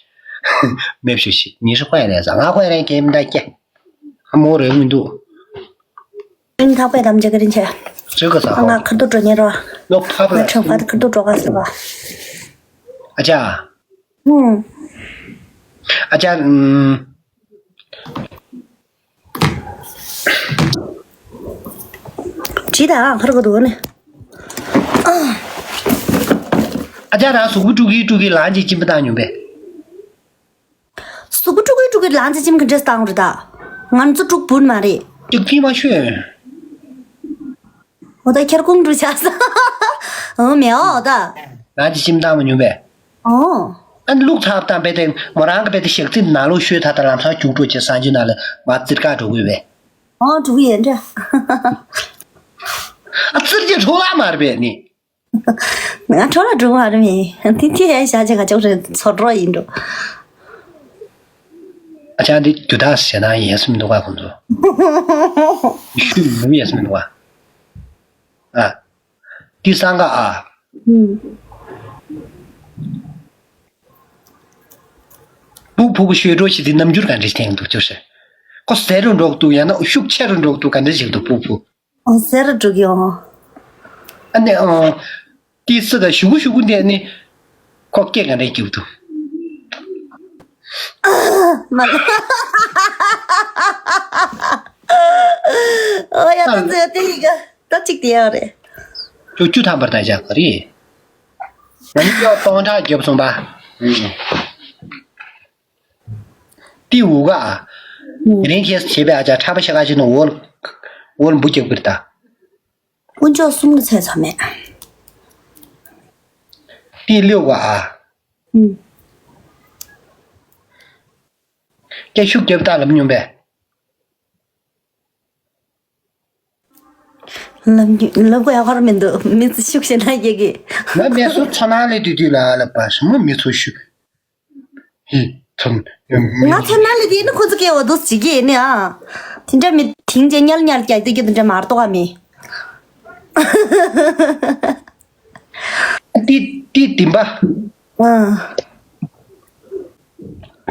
མེད་ཞུ་ཞིག་ཉི་ཤུ་ཁོས་རེད་ཟ། ང་ཁོས་རེད་ཀྱེ་མི་འདའ་ཀྱེ། ཨ་མོ་རེད་མི་འདུག་ཨིན་ཐག་པའི་དམ་བཅའ་གི་རིན་ཆེ། ཅི་ག་ས་ཨ་ང་ཧོ། ཁ་ཐུག་འགྲོ་ཉེ་རོ། ནོ་ཐག་པ་ང་ཁྲོ་ཁ་ཐུག་འགྲོ་ག་ས་བ། ཨ་ཅག་ཨུམ། ཨ་ཅག་ཨུམ། ཇི་ད་ཨ་ཁར་ག་འདུག་ནི། ཨ་ཅག་རང་གཟུགས་པོ་དཀྲུག་གི་དཀྲུག་གི་ལང་ཅིག་གཅིན་པ་བཏང་མྱོང་པས། གཟུགས་པོ་དཀྲུག་གི་དཀྲུག་གི་ལང་ཅིག་གཅིན་པ་ག་འདྲས་བཏང་རེད་ད། ང་ཚོ་དཀྲུག་བུན་མ་རེད། ཅིག་ཕི་མ་ཤོད། འོ་ད་ཁྱེར་ཁུང་དཀྲུག་ཆགས་ས། འོ་མེད་འོ་ད། ལང་ཅིག་གཅིན་པ་བཏང་མ་མྱོང་པས། ཨོ། ཨ་ནི་བླུགས་ཚར་བཏང་པས་དེ་མོ་རང་གི་པས་དེ་ཞག་རྩི་ནང་ལོགས་ཤོད་ད་ད་ལམ་སང་རྒྱུགས་འགྲོ་བྱེད་སང་ཅི་ན་ལ་མ་རྩིར་ཀ་འགྲོ་དགོས་པས། ཨོ་འགྲོ་གི་ཡིན་འདྲ། ཨ་རྩིར་གྱི་འགྲོ་བ་མ་རེད་པས་ནི། ང་འགྲོ་ལ་འགྲོ་བ་རེད་མི། དེ་དེ་ཡ་ཞག་ཅིག་ག་ཅོག་རེད་ཚོ་འགྲོ་ཡིན་འགྲོ། ཨ་ཅག་འདི་རྒྱུ་དག་ཞེ་ན་ཡས་སུ་མི་འདུག་ག་ཁོང་ཚོ། ཤུ་མི་ཡས་སུ་མི་འདུག་ག་ཨ། འདི་སང་ག་ཨ། ཨུམ། སྤུ་ཕུ་གུ་ཤོད་འགྲོ་ཞིག་དེ་རྣམ་འགྱུར་ག་འདྲ་ཞིག་འཐེན་འདུག་ཅོ་ཤེ། ཁོ་ཟེར་རུ་འགྲོ་གི་འདུག་ཡང་ན་ཤུགས་ཆེ་རུ་འགྲོ་གི་འདུག་ག་འདྲ་ཞིག་འདུག་སྤུ་ཕུ། ཨོ་ཟེར་རུ་འགྲོ་གི་ཡོང་། ཨ་ནི་ཨོ། ཏི་སི་དང་ཞུ་གུ་ཞུ་གུ་འདི་ནི་ཁོ་སྐད་ག་འདྲ་རྒྱུག་འདུག་མ་ལ། ཨོ་ཡ་ད་ཚོད་དེ་ཡི་ག་ད་ཅིག་དེ་ཡང་རེད། ཁྱོད་བཅུ་ཐམ་པར་ད་བཞག་ག་རེད། ང་ནི་ཁྱོད་སྟོང་ཕྲག་རྒྱབ་སོང་པ། ཏི་འུ་ག་ཨ། དེ་རིང་ཁྱེད་བྱེད་པའི་ཨ་ཅག་ཁྲ་པ་ཤ་ཁ་ཅིག་ནང་འོལ་འོལ་འབུ་རྒྱབ་གི་རེད་ད། དཀོན་མཆོག་གསུམ་ལ་ཚད་ཚང་མེད། ཏི་ལེའུ་ག་ཨ། ཨུམ། སྐད་ཤུགས་རྒྱབ་སྟངས་ལབ་མྱོང་པས། ལབ་རྒྱུ་ལབ་དགོས་ཡག་པར་མི་འདུག་མི་ཚོ་ཤུགས་ཤེས་ན་སྐྱེ་གི། ང་མེད་སོ་ཚོ་ནང་ལས་དུས་དུས་ལ་ལབ་པ་ཞིམ་མོ་མི་ཚོ་ཤུགས། ཧི། ཚོ་ང་ཚོ་ནང་ལས་དུས་ནི་ཁོ་ཚོ་སྐྱེ་བ་འདུག་ཅིག་གི་ནི་ཨ། དེ་འདྲ་མི་དེང་ཅེ་ཉལ་ཉལ་རྒྱག་དུས་ཀྱི་དེ་འདྲ་མ་གཏོགས་མི། ཏི་ཏི་དིམ་པ། ཨ།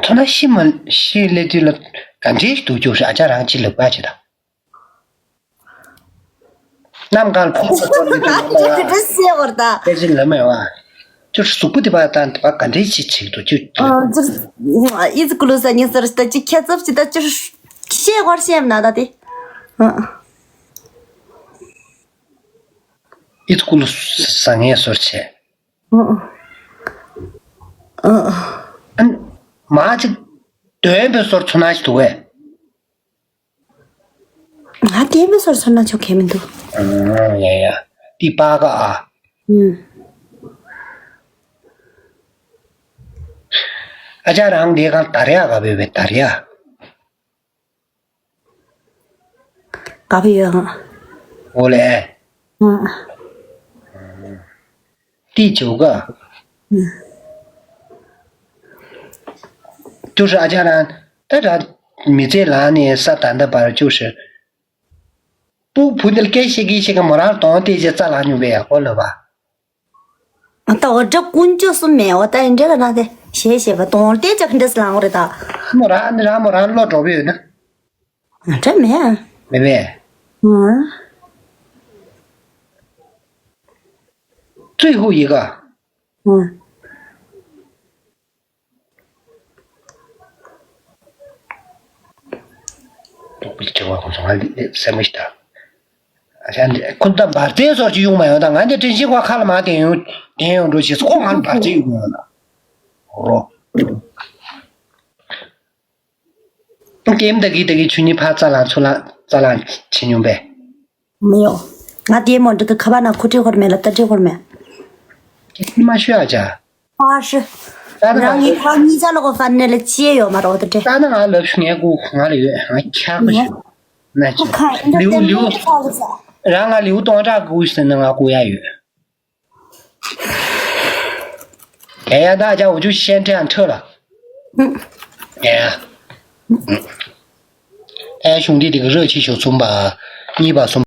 ཚོ་ན་ཤི་མ་ཤི་ལས་དུས་ལ་ག་འདྲེ་ཞིག་འདུག་ཅོག་ཤ་ཨ་ཅག་རང་ཅི་ལབ་པ་ཅི་ད། གནམ་གང་ལ་ཕོག་པ་ཚོར་འདི་དུས་ལ་མ་ཡོང་བ། དེ་ཅི་ལ་མ་ཡོང་བ། ཅོ་གཟུགས་པོ་དེ་བ་དང་དེ་བ་ག་འདྲེ་ཅི་བྱེད་འདུག་ཅོ། ཨ་ཅི། ཨི་ཙི་ཀུ་ལུ་ས་ཉི་ཟེར་ད་ཅི་ཁྱད་ཚབ་ཅི་ད་ཅི་ཤེས་གོར་ཤེས་མ་ན་ད་དེ། ཨ། ཨི་ཙི་ཀུ་ལུ་ས་ངས་ཟོར་བྱས། ཨ། ཨ། ཨ། མ་ཅིག་དོན་པའི་ཟོར་ཚོ་ན་ཞིག་འདུག་གས། ང་བསྟན་པའི་སོར་སོར་ན་ཆོག་གལ་མི་འདུག་ཨང་། ཡ་ཡ། ཏི་པ་ག་ཨ། ཨུམ། ཨ་ཅག་རང་དེ་གང་དར་ཡ་ག་བོད་པའི་དར་ཡ། ག་བོད་ཡོད་ཨང་། འོ་ལེ། ཨང་། ཏི་ཇོ་ག་ཨུམ། ཏུ་ཧྲ་ཨ་ཅག་རང་། ད་ར་མི་ཚེ་ལ་ནི་ས་ད་ལྟ་བར་བཅུག་ཤིང་། སྤུ་བུ་འདི་ལ་སྐད་ཤེས་ཀི་ཤེས་ཀི་མོ་རང་གདོང་བལྟས་རྗེས་རྩ་ལ་སྙོམས་པའི་ཡག་པོ་ལབ་པ། ད་འོ་འདྲ་ཀུན་སྤྱོད་གསུམ་མེད་འོ་ད་ཡིན་འདྲ་ལ་ན་དེ་ཞེས་ཞེས་པ་གདོང་བལྟས་རྗེས་ག་འདྲས་ལངས་རེད་ད། མོ་རང་ནི་རང་མོ་རང་བློ་འགྲོ་བོ་ཡོད་ན། འདྲ་མེད། མེད་པས། ཨང་། 最后一个。 ཨང་། དོག་པའི་དྲི་བ་ཁོང་ཚོ་ང་ལ་སེམས་མི་ཤི་ད། ཨ་ཅག་འདི་ཁོ་ད་འབར་རྫས་སོགས་ཀྱི་ཡོང་མ་ཡོང་ད། ང་འདི་དྲིན་ཆེན་ཁོ་ཁ་ལ་མ་བསྟན་ཡོང་བསྟན་ཡོང་འགྲོ་ཞེས་ཁོ་ང་ལ་འབར་རྫས་ཡོང་མ་ཡོང་ད། རོ། ཀེམ་ད་གི་ད་གི་ཆུ་ནི་ཕ་རྩ་ལ་ཚུ་ལ་རྩ་ལ་ཆེ་མྱོང་པས། མི་ཡོང་། ང་དེའི་མོ་འདི་གི་ཁ་པར་ནང་ཁུ་ཁྲི་ཁོར་མེད་ལ་ཏ་ཁྲི་ཁོར་མེད། ཁྱེད་མ་ཤོད་ཨ་ཅག་ཨ་ཧྲི། ད་ནི་རང་ང་ངའི་ཁ་གཉིས་ཆ་ལ་གོ་ཧྥན་ནེ་ལ་ཅི་ཡོད་མ་རོགས་ཏ་ཁྲི། ད་ནི་ང་ལབ་ཤུ་ངའི་སྐུ་ང་ལ་ཡོད། ང་ཁྱག་གི་ཤུ། ན་ཁོ་ཁ་ཨིན་ཏར་ལིའུ་ལིའུ། རང་ང་ལིའུ་སྟོང་ཕྲག་དགུ་ཟེར་ན་ང་སྐུ་ཡ་ཡོད། ཡ་ཡ་ད་ཅག་འུ་ཅུ་ཤན་ཁྲེ་ཡང་ཁྲོ་ལ། ཡ་ཡ། ཨེ་གཞུང་འདི་དེ་གི་རོ་ཆི་ཤོ་གསུམ་པ། གཉིས་པ་གསུམ།